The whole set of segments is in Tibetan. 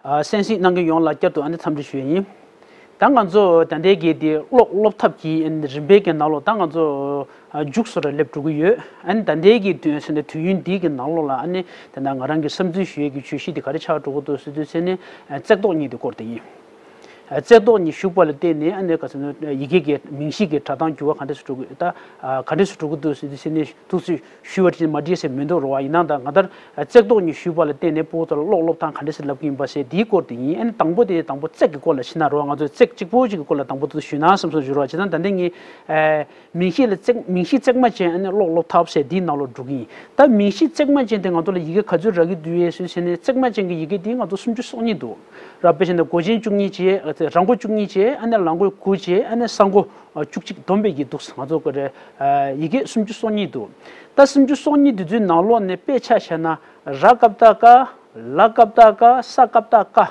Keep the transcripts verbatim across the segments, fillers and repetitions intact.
ཨ། གསན་གཟིགས་གནང་མཁན་ཡོངས་ལ་བསྐྱར་དུ་ཨ་ནི་འཚམས་འདྲི་ཞུ་ཡས་ཡིན། ད་ང་ཚོ་ད་ལྟའི་གི་དེ་ཀློག་སློབ་ཐབས་ཀྱི་ཨ་ནི་རིམ་པའི་གི་ནང་ལོགས་ད་ང་ཚོ་ཨ་མཇུག་སོ་ར་སླེབས་འགྲོ་གི་ཡོད། ཨ་ནི་ད་ལྟའི་གི་དུས་ཚོད་དུས་ཡུན་འདི་གི་ནང་ལོགས་ལ་ཨ་ནི་ད་ལྟ་ང་རང་གི་བསམ་ཚུལ་ཞུ་ཡས་ཀྱི་བརྗོད་གཞི་དེ་ག་རེ་ཆགས་འགྲོ་གི་འདུག་ཟེར་དུས་ཚོད་ནི་ཨ་བརྩེགས་ཐོག་གཉིས་དེ་སྐོར་དེ་ཡིན། ཨ་བརྩེགས་ཐོག་གཉིས་ཞུགས་པ་ལ་བརྟེན་ནས་ཨ་ནི་ག་ཟེར་ན་ཡི་གེ་གི་མིང་གཞི་གི་སྒྲ་གདངས་འགྱུར་བ་ག་འདྲ་ཞིག་འགྲོ་གི་ད་ཨ་ག་འདྲ་ཞིག་འགྲོ་གི་འདུག་ཟེར་དུས་ཚོད་ནི་ཐུགས་ཚོད་ཞུ་བ་ཅིག་མ་འགྲིག་ཟེར་མི་འདུག་རོ། ཡིན་ནའང་ད་ང་ལྟར་བརྩེགས་ཐོག་གཉིས་ཞུས་པ་ལ་བརྟེན་ནས་ཕྲུ་གུ་ཚོ་ལ་ཀློག་སློབ་སྟངས་ག་འདྲ་ཞིག་ལབ་ཀྱི་ཡིན་པ་ཟེར་དེའི་སྐོར་དེ་ཡིན། ཨ་ནི་དང་པོ་དེ་དང་པོ་བརྩེགས་ཀྱི་སྐོར་ལ་ཕྱིན་ན་རོ། ང་ཚོས་བརྩེགས་གཅིག་པོ་གཅིག་གི་སྐོར་ལ་དང་པོ་དེ་ཞུས་ན་བསམ་སོང་ཞུ་རོགས། བྱས་ཙང་ད་ལྟ་ངས་ཨ་མིང་གཞི་ལ་བརྩེགས་མིང་གཞི་བརྩེགས་མ་ཅན་ཨ་ནི་ཀློག་སློབ་ཐབས་ཟེར་དེའི་ནང་ལོགས་འགྲོ་གི་ཡིན། ད་མིང་གཞི་བརྩེགས་མ་ཅན་དེ་ང་ཚོ་ལ་ཡི་གེ་ག་ཚོད་རག་གི་འདུག་ཡས་ཟེར་བྱས་ནས་བརྩེགས་མ་ཅན་གྱི་ཡི་གེ་དེ་ང་ཚོ་སུམ་ཅུ་སོ་གཉིས་འདུག་ར། དཔེ་བྱས་ན་མགོ་ཅན་བཅུ་གཉིས་བྱས། རང་མགོ་བཅུ་གཉིས་བྱས། ཨ་ནི་ལ་མགོ་དགུ་བྱས། ཨ་ནི་ས་མགོ་བཅུ་གཅིག་བསྡོམས་པའི་ཡི་གེ་འདུག་ང་ཚོ་གི་རེད། ཡི་གེ་སུམ་ཅུ་སོ་གཉིས་འདུག་ད་སུམ་ཅུ་སོ་གཉིས་དེ་ཚོའི་ནང་ལོགས་ནས་དཔེ་ཆ་བཞག་ན་ར་ཀ་བཏགས་རྐ། ལ་ཀ་བཏགས་ལྐ། ས་ཀ་བཏགས་སྐ།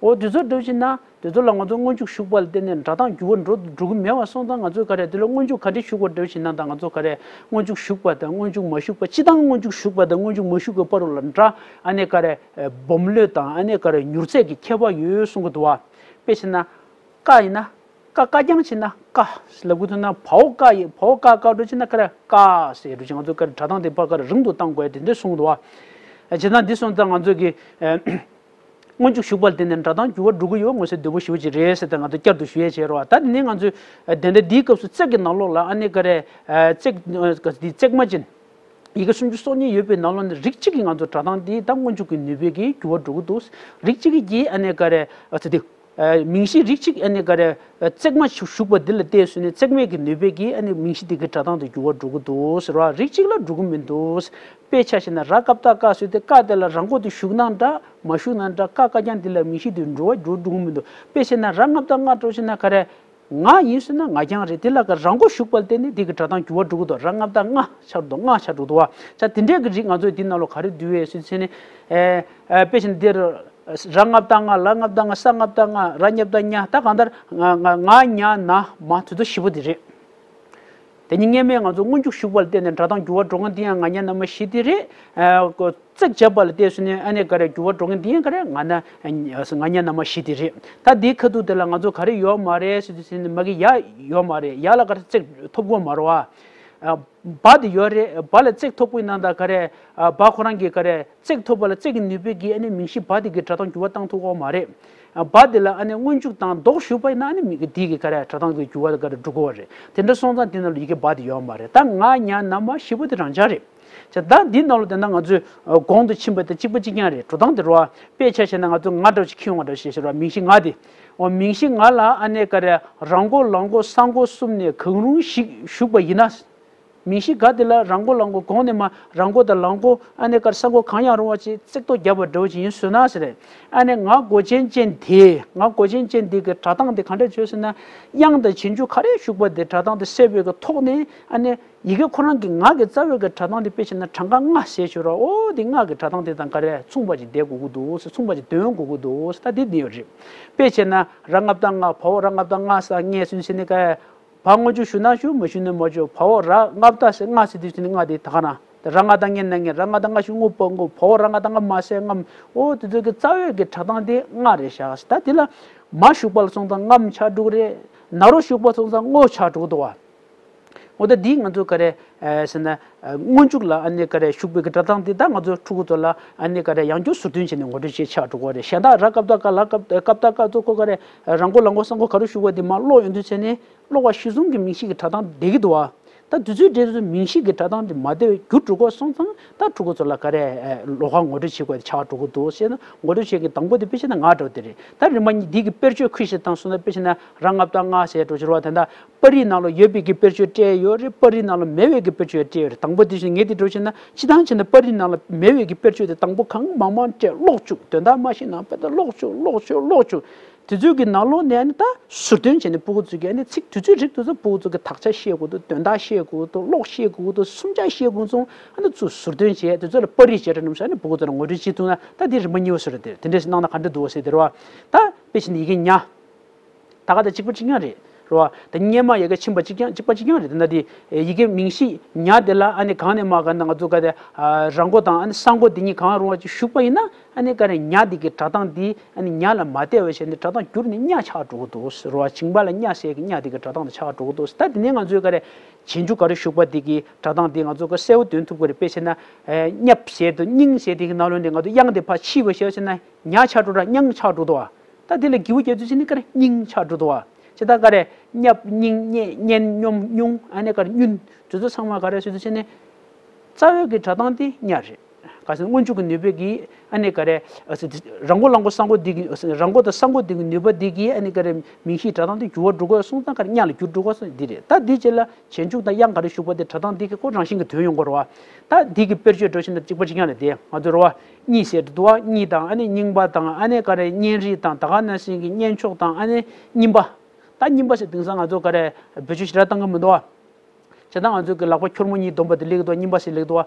འོ་དེ་ཚོ་འདྲ་བྱས་ན་དེ་ཚོ་ལ་ང་ཚོ་སྔོན་འཇུག་ཞུགས་པ་ལ་བརྟེན་ནས་སྒྲ་གདངས་འགྱུར་བ་འགྲོ་འགྲོ་གི་མེད་པ་སོང་ཙང་། ང་ཚོས་ག་རེ་དེ་ལ་སྔོན་འཇུག་ག་འདྲ་ཞུགས་པ་འདྲ་བྱས་ན་ད་ང་ཚོ་ག་རེ་སྔོན་འཇུག་ཞུགས་པ་དང་སྔོན་འཇུག་མ་ཞུགས་པ། སྤྱིར་བཏང་སྔོན་འཇུག་ཞུགས་པ་དང་སྔོན་འཇུག་མ་ཞུགས་པའི་བར་ལ་འདྲ་ཨ་ནི་ག་རེ་སྦོམ་ལོས་དང་ཨ་ནི་ག་རེ་མྱུར་ཚད་ཀྱི་ཁྱད་པར་ཡོད་གསུང་གི་འདུག་བ། དཔེ་བྱས་ན་ཀ་ཡིན་ན། ཀ་ཀ་རྐྱང་བྱས་ན་ཀ་ལབ་དགོས་ཐུག་ན་བའོ་ཀ་ཡི་བའོ་ཀ་ཀ་འགྲོ་བྱས་ན་ག་རེ་ཀ་ཟེར་འགྲོ་བྱས། ང་ཚོ་ག་རེ་སྒྲ་གདངས་དེ་ཕར་ག་རེ་རིང་དུ་བཏང་དགོས་དེ་འདྲ་གསུང་གི་འདུག་བ། བྱས་ཙང་འདི་སོང་ཙང་ང་ཚོ་གི་ཨ། སྔོན་འཇུག་ཞུགས་པ་ལ་བརྟེན་ནས་སྒྲ་གདངས་འགྱུར་བ་འགྲོ་གི་ཡོད་མངོན་གསལ་དོད་པོ་ཞེ་པོ་ཅིག་རེད་ཟེར་ཏེ་ང་ཚོ་བསྐྱར་དུ་ཞུ་ཡས་བྱས་རོགས། ད་དེ་ནས་ང་ཚོས་ཨ་དེ་འདྲ་འདིའི་སྐབས་སུ་བརྩེགས་ཀྱི་ནང་ལོགས་ལ་ཨ་ནི་ག་རེ་ཨ་བརྩེགས་ཨ་འདི་བརྩེགས་མ་ཅན་ཡི་གེ་སུམ་ཅུ་སོ་གཉིས་ཡོད་པའི་ནང་ལོགས་ནས་རིགས་གཅིག་གིས་ང་ཚོ་སྒྲ་གདངས་འདི་ད་སྔོན་འཇུག་གི་ནུས་པའི་གིས་འགྱུར་བ་འགྲོ་གི་འདུག་རིགས་གཅིག་གིས་ཨ་ནི་ག་རེ་ཨ་ཚེ་འདི་ཨ་མིང་གཞི་རིགས་གཅིག་ཨ་ནི་ག་རེ་ཨ་བརྩེགས་མ་ཞུགས་ཞུགས་པ་འདི་ལ་བལྟས་སོང་ནས་བརྩེགས་མའི་གི་ནུས་པའི་གིས་ཨ་ནི་མིང་གཞི་འདི་གི་སྒྲ་གདངས་དེ་འགྱུར་བ་འགྲོ་གི་འདུག་ཟེར་བ། རིགས་གཅིག་ལ་འགྲོ་གི་མི་འདུག་དཔེ་ཆ་བཞག་ན་ར་ཀ་བཏགས་རྐ་ཟེར་དུས་ཀ་དེ་ལ་རང་མགོ་དེ་ཞུགས་ན་འདྲ་མ་ཞུགས་ན་འདྲ་ཀ་ཀ་རྐྱང་དེ་ལ་མིང་གཞི་དེ་འགྱུར་བ་འགྲོ་འགྲོ་གི་མི་འདུག་དཔེ་བྱས་ན་ར་ལྔ་བཏགས་ལྔ་འགྲོ་བྱས་ན་ག་རེ། ང་ཡིན་ཟེར་ན་ང་རྐྱང་རེད། དེ་ལ་ཀ་རང་མགོ་ཞུགས་པ་ལ་བརྟེན་ནས་དེ་གི་སྒྲ་གདངས་འགྱུར་བ་འགྲོ་གི་འདུག་ར་ལྔ་བཏགས་ལྔ་ཆགས་འདུག་ལྔ་ཆགས་འགྲོ་འདུག་བ། ད་དེ་འདྲའི་གི་རིགས་ང་ཚོས་དེ་ནང་ལོགས་ག་རེ་བསྡུས་ཡོད་ཟེར་ཚེ་ནི། ཨེ་ཨེ་དཔེ་བཞིན་འདིར་ར་ལྔ་བཏགས་རྔ། ལ་ལྔ་བཏགས་ལྔ། ས་ལྔ་བཏགས་སྔ། ར་ལྔ་བཏགས་ལྔ། ད་གང་ལྟར་ང་ང་ང་ཉ་ན་མ་དེ་ཚོ་བཞི་པོ་དེ་རེད། དེ་ཉིད་སྔས་མས་ང་ཚོ་སྔོན་འཇུག་ཞུགས་པ་ལ་བརྟེན་ནས་སྒྲ་གདངས་འགྱུར་བ་འགྲོ་མཁན་འདི་ཡང་ང་ཉ་ན་མ་བཞི་དེ་རེད། ཨ་ཀོ་བརྩེགས་བྱས་པ་ལ་བལྟས་སོང་ནས་ཨ་ནི་ག་རེ་འགྱུར་བ་འགྲོ་མཁན་འདི་ཡང་ག་རེ་ང་ན་ང་ཉ་ན་མ་བཞི་དེ་རེད། ད་འདིའི་ཁ་ཐུག་དེ་ལ་ང་ཚོ་ག་རེ་ཡོད་མ་རེད་ཟེར་དུས་ཟེར་ནས་མ་གི་ཡ་ཡོད་མ་རེད། ཡ་ལ་ག་རེ་བརྩེགས་ཐོབ་ཀྱི་མ་རེད་བ། ཨ་བ་དེ་ཡོད་རེད། བ་ལ་བརྩེགས་ཐོབ་ཀྱི་ཡིན་ན་ད་ག་རེ་ཨ་བ་ཁོ་རང་གི་ག་རེ་བརྩེགས་ཐོབ་པ་ལ་བརྩེགས་ཀྱི་ནུས་པའི་གིས་ཨ་ནི་མིང་གཞི་བ་དེ་གི་སྒྲ་གདངས་འགྱུར་བ་བཏང་ཐུབ་ཀྱི་མ་རེད། བ་དེ་ལ་ཨ་ནི་སྔོན་འཇུག་དང་ལྡོག་ཞུགས་པ་ཡིན་ན་ཨ་ནི་མི་དེ་གི་ག་རེ་སྒྲ་གདངས་ཀྱི་འགྱུར་བ་ག་རེ་འགྲོ་གི་རེད། དེ་འདྲ་སོང་ཙང་དེ་ནང་ལ་ཡི་གེ་བ་དེ་ཡོད་མ་རེད། ད་ང་ཉ་ན་མ་བཞི་པོ་དེ་རང་འཇགས་རེད། བྱས་ད་འདི་ནང་ལ་དེ་ན་ང་ཚོས་གོང་དུ་ཕྱིན་པ་དང་གཅིག་པ་གཅིག་རྐྱང་རེད། འགྲོ་སྟངས་དེ་རེད་བ། དཔེ་ཆ་བཞག་ན་ང་ཚོ་ང་འདྲ་བོ་ཞིག་ཁྱེར་ཡོང་བ་འདྲ་བོ་ཞིག་བྱས་རེད་བ། མིང་གཞི་ང་དེ། འོ་མིང་གཞི་ང་ལ་ཨ་ནི་ག་རེ་ར་མགོ་ལ་མགོ་ས་མགོ་གསུམ་ནས་གང་རུང་ཞིག་ཞུགས་པ་ཡིན་ན། མིང་གཞི་ག་དེ་ལ་ར་མགོ་ལ་མགོ་གོང་ནས་མ་ར་མགོ་དང་ལ་མགོ་ཨ་ནི་ཀར་ས་མགོ་གང་ཡང་རུང་བ་ཅིག་བརྩེགས་ཐོག་བརྒྱབ་པ་འདྲ་བོ་ཅིག་ཡིན་ཟེར་ན་ཟེར། ཨ་ནི་ང་མགོ་ཅན་ཅན་དེ་ང་མགོ་ཅན་ཅན་དེ་གི་སྒྲ་གདངས་དེ་ག་འདྲ་བྱོས་ཟེར་ན། དབྱངས་དང་རྗེས་འཇུག་ག་རེ་ཞུགས་པ་དེ་སྒྲ་གདངས་དེ་གསལ་བའི་གི་ཐོག་ནས་ཨ་ནི་ཡི་གེ་ཁོ་རང་གི་ངག་གི་རྩ་བའི་གི་སྒྲ་གདངས་དེ་དཔེ་བྱས་ན་གྲངས་ཀ་ལྔ་ཟེར་ཞུ་ར། འོ་དེ་ངག་གི་སྒྲ་གདངས་དེ་དང་ག་རེ་མཚུངས་པ་ཅིག་བསྡད་དགོས་ཀྱི་འདུག་ཟེར། མཚུངས་པ་ཅིག་འདོན་དགོས་ཀྱི་འདུག་ཟེར། ད་དེ་འདི་ཡོད་རེད། དཔེ་བྱས་ན་ར་ལྔ་བཏགས་ལྔ། བ་འོག་ར་ལྔ་བཏགས་ལྔ་ས་ངས་སུན་ཟེར་ནི་ག་བ་སྔོན་འཇུག་ཞུགས་ན་ཞུགས། མ་ཞུགས་ན་མ་ཞུགས། བ་འོག་ར་ལྔ་བཏགས་ས་ལྔ་ཟེར་དུས་ཙམ་ནས་ལྔ་དེ་ད་ག་ན་དེ་ར་ལྔ་བཏགས་ལྔ་ན་ལྔ། ར་ལྔ་བཏགས་ལྔ་ཞུགས་ལྔ་བ་ལྔ། བ་འོག་ར་ལྔ་བཏགས་ལྔ་མ་ས་ལྔ་མ། འོ་དེ་ཚོ་གི་རྩ་བའི་གི་སྒྲ་གདངས་དེ་ལྔ་རེད་བཞག་ཟེར། ད་དེ་ལ་མ་ཞུགས་པ་ལ་སོང་ཙང་ལྔ་མ་ཆགས་འགྲོ་གི་རེད། ན་རོ་ཞུགས་པ་སོང་ཙང་ལྔ་ཆགས་འགྲོ་གི་འདུག་བ། འོ་ད་འདི་ང་ཚོ་ག་རེ་ཟེར་ན་སྔོན་འཇུག་ལ་ཨ་ནི་ག་རེ་ཞུགས་པའི་གི་སྒྲ་གདངས་དེ་ད་ང་ཚོ་ཕྲུ་གུ་ཚོ་ལ་ཨ་ནི་ག་རེ་ཡང་བསྐྱར་ཟུར་འདོན་བྱས་ནས་ངོ་སྤྲོད་བྱེད་ཆགས་འགྲོ་གི་རེད། གཞན་དག་ར་ཀ་བཏགས་རྐ། ལ་ཀ་བཏགས་ཀ་ཚོ་ཁོ་ག་རེ་ར་མགོ་ལ་མགོ་ས་མགོ་ག་རེ་ཞུགས་པ་དེ་མར་ཀློག་ཡོང་དུས་ཚེ་ནི། ཀློག་པ་གཞིར་བཟུང་གི་མིང་གཞི་གི་སྒྲ་གདངས་བསྡད་ཀྱི་འདུག་བ། ད་དུས་ཚོད་འདྲ་དུས་མིང་གཞི་གི་སྒྲ་གདངས་དེ་མ་བསྡད་པའི་རྒྱུ་འགྲོ་གི་སོང་ཙང་ད་ཕྲུ་གུ་ཚོ་ལ་ག་རེ་ལོགས་ཀ་ངོ་སྤྲོད་བྱེད་དགོས་དེ་ཆགས་འགྲོ་གི་འདུག་ཟེར་ན། ངོ་སྤྲོད་བྱེད་མཁན་དང་པོ་དེ་དཔེ་བྱས་ན་ང་འདྲ་བོ་དེ་རེད། ད་རིམ་པ་གཉིས་འདི་གི་དཔེར་བརྗོད་ཁུལ་ཞིག་བཏང་སོང་ན། དཔེ་བྱས་ན་ར་ལྔ་བཏགས་ལྔ་ཟེར་འགྲོ་ཕྱིར་བ་དེ་འདྲ་པར་རིས་ནང་ལ་ཡོད་པའི་གི་དཔེར་བརྗོད་སྤྲད་ཡོད་རེད། པར་རིས་ནང་ལ་མེད་པའི་གི་དཔེར་བརྗོད་སྤྲད་ཡོད་རེད། དང་པོ་དེ་བཞིན་ངས་དེ་འགྲོ་ཕྱིར་ན་སྤྱིར་བཏང་བྱས་ན་པར་རིས་ནང་ལ་མེད་པའི་གི་དཔེར་བརྗོད་དེ་དང་པོ་གང་མང་མང་སྤྲད། ཀློག་བཅུག་དོན་དག་མ་ཤེས་ན་དཔེ་ད་ཀློག་བཅུག་ཀློག་བཅུག་དེ་ཚོའི་གི་ནང་ལོགས་ནས་ཨ་ནི་ད་ཟུར་འདོན་བྱས་ནས་ཕྲུ་གུ་ཚོའི་གི་ཨ་ནི་ཚིག་དུས་ཚོད་རིགས་དེ་ཚོ་ཕྲུ་གུ་ཚོའི་གི་དག་ཆ་ཤེས་དགོས་འདུག་དོན་དག་ཤེས་དགོས་འདུག་གློག་ཤེས་དགོས་འདུག་སུམ་ཆ་ཤེས་དགོས་འདུག་ཨ་ནི་ཚུར་ཟུར་འདོན་བྱས་དེ་ཚོ་ལ་པར་རིས་བྱས་ར་ནམ་ས་ཨ་ནི་ཕྲུ་གུ་ཚོ་ལ་ངོ་སྤྲོད་བྱེད་ཐུབ་ན་ད་དེ་རིམ་པ་གཉིས་པ་བཟོ་ར་དེ་དེ་འདྲས་གནང་ན་ག་འདྲ་འདུག་ཟེར་དེ་རེད་བ། ད་དཔེ་བཞིན་ཡི་གེ་ཉ། ད་ག་ད་གཅིག་པ་གཅིག་རྐྱང་རེད། རེད་བ། ད་སྔོན་མ་ཡི་གེ་ཕྱིན་པ་གཅིག་རྐྱང་གཅིག་པ་གཅིག་རྐྱང་རེད། དེ་ན་དེ་ཡི་གེ་མིང་གཞི་ཉ་དེ་ལ་ཨ་ནི་གང་ནས་མ་གང་ན་ང་ཚོ་ག་དེ་ར་མགོ་དང་ཨ་ནི་ས་མགོ་དེ་གཉིས་གང་རུང་བ་ཅིག་ཞུགས་པ་ཡིན་ན། ཨ་ནི་ག་རེ་ཉ་དེ་གི་སྒྲ་གདངས་དེ་ཨ་ནི་ཉ་ལ་མ་བལྟས་པ་བྱས་ནས་སྒྲ་གདངས་བསྒྱུར་ནས་ཉ་ཆགས་འགྲོ་གི་འདུག་ཟེར་བ། བྱིང་པ་ལ་ཉ་ཟེར་གི་ཉ་དེ་གི་སྒྲ་གདངས་དེ་ཆགས་འགྲོ་གི་འདུག་ཟེར། ད་དེ་ནས་ང་ཚོའི་ག་རེ་རྗེས་འཇུག་ག་རེ་ཞུགས་པ་དེ་གི་སྒྲ་གདངས་དེ་ང་ཚོ་ག་གསལ་པོ་སྟོན་ཐུབ་ཀྱི་རེད། དཔེ་བྱས་ན་སྙབ་ཟེར་དུ་སྙིང་ཟེར་དེ་གི་ནང་ལོགས་ནས་ང་ཚོ་དབྱངས་དེ་ཕར་ཕྱིས་པ་ཞེས་བྱས་ན་ཉ་ཆགས་འགྲོ་ར་སྙང་ཆགས་འགྲོ་འདུག་བ། ད་དེ་ལ་གི་གུ་རྒྱག་དུས་ཙམ་ནས་ག་རེ་སྙིང་ཆགས་འགྲོ་འདུག་བ། ཅི་ད་ག་རེ་སྙབ་སྙིང་སྙེ་སྙན་སྙོམས་སྙུང་ཨ་ནི་ག་རེ་སྙུན་དེ་ཚོ་ཚང་མ་ག་རེ་ཟེར་དུས་ཙམ་ནས་རྩ་བའི་གི་སྒྲ་གདངས་དེ་ཉ་རེད། ག་ཟེར་སྔོན་འཇུག་གི་ནུས་པའི་གི་ཨ་ནི་ག་རེ་ཨ་ཟེར་ར་མགོ་ལ་མགོ་ས་མགོ་འདི་གི་ར་མགོ་དང་ས་མགོ་འདི་གི་ནུས་པ་འདི་གི་ཨ་ནི་ག་རེ་མིང་གཞིའི་སྒྲ་གདངས་དེ་འགྱུར་བ་འགྲོ་དགོས་སོང་ཙང་ག་རེ་ཉ་ལ་འགྱུར་འགྲོ་དགོས་སོང་འདི་རེད། ད་འདི་རྗེས་ལ་རྗེས་འཇུག་དང་དབྱངས་ག་རེ་ཞུགས་པ་དེ་སྒྲ་གདངས་འདི་གི་ཁོ་རང་བཞིན་གྱི་དོན་ཡོང་གི་རེད་བ། ད་འདི་གི་དཔེར་བརྗོད་འགྲོ་བཞིན་ད་གཅིག་པ་གཅིག་རྐྱང་ལ་དེ་ང་ཚོ་རེད་བ། གཉིས་ཟེར་དུ་བ་གཉིས་དང་ཨ་ནི་རྙིང་པ་དང་ཨ་ནི་ག་རེ་གཉན་རིགས་དང་ད་ག་ནང་བཞིན་གྱི་གཉན་ཕྱོགས་དང་ཨ་ནི་རྙིང་པ། ད་རྙིང་པ་ཟེར་དེང་སང་ང་ཚོ་ག་རེ་བེད་སྤྱོད་ཞེ་དྲག་བཏང་གི་མི་འདུག་བ། བྱས་ཙང་ང་ཚོ་གི་ལག་པ་འཁྱོར་མོ་གཉིས་བསྡོམས་པ་དེ་ལེགས་འདུག་བ། རྙིང་པ་ཟེར་ལེགས་འདུག་བ།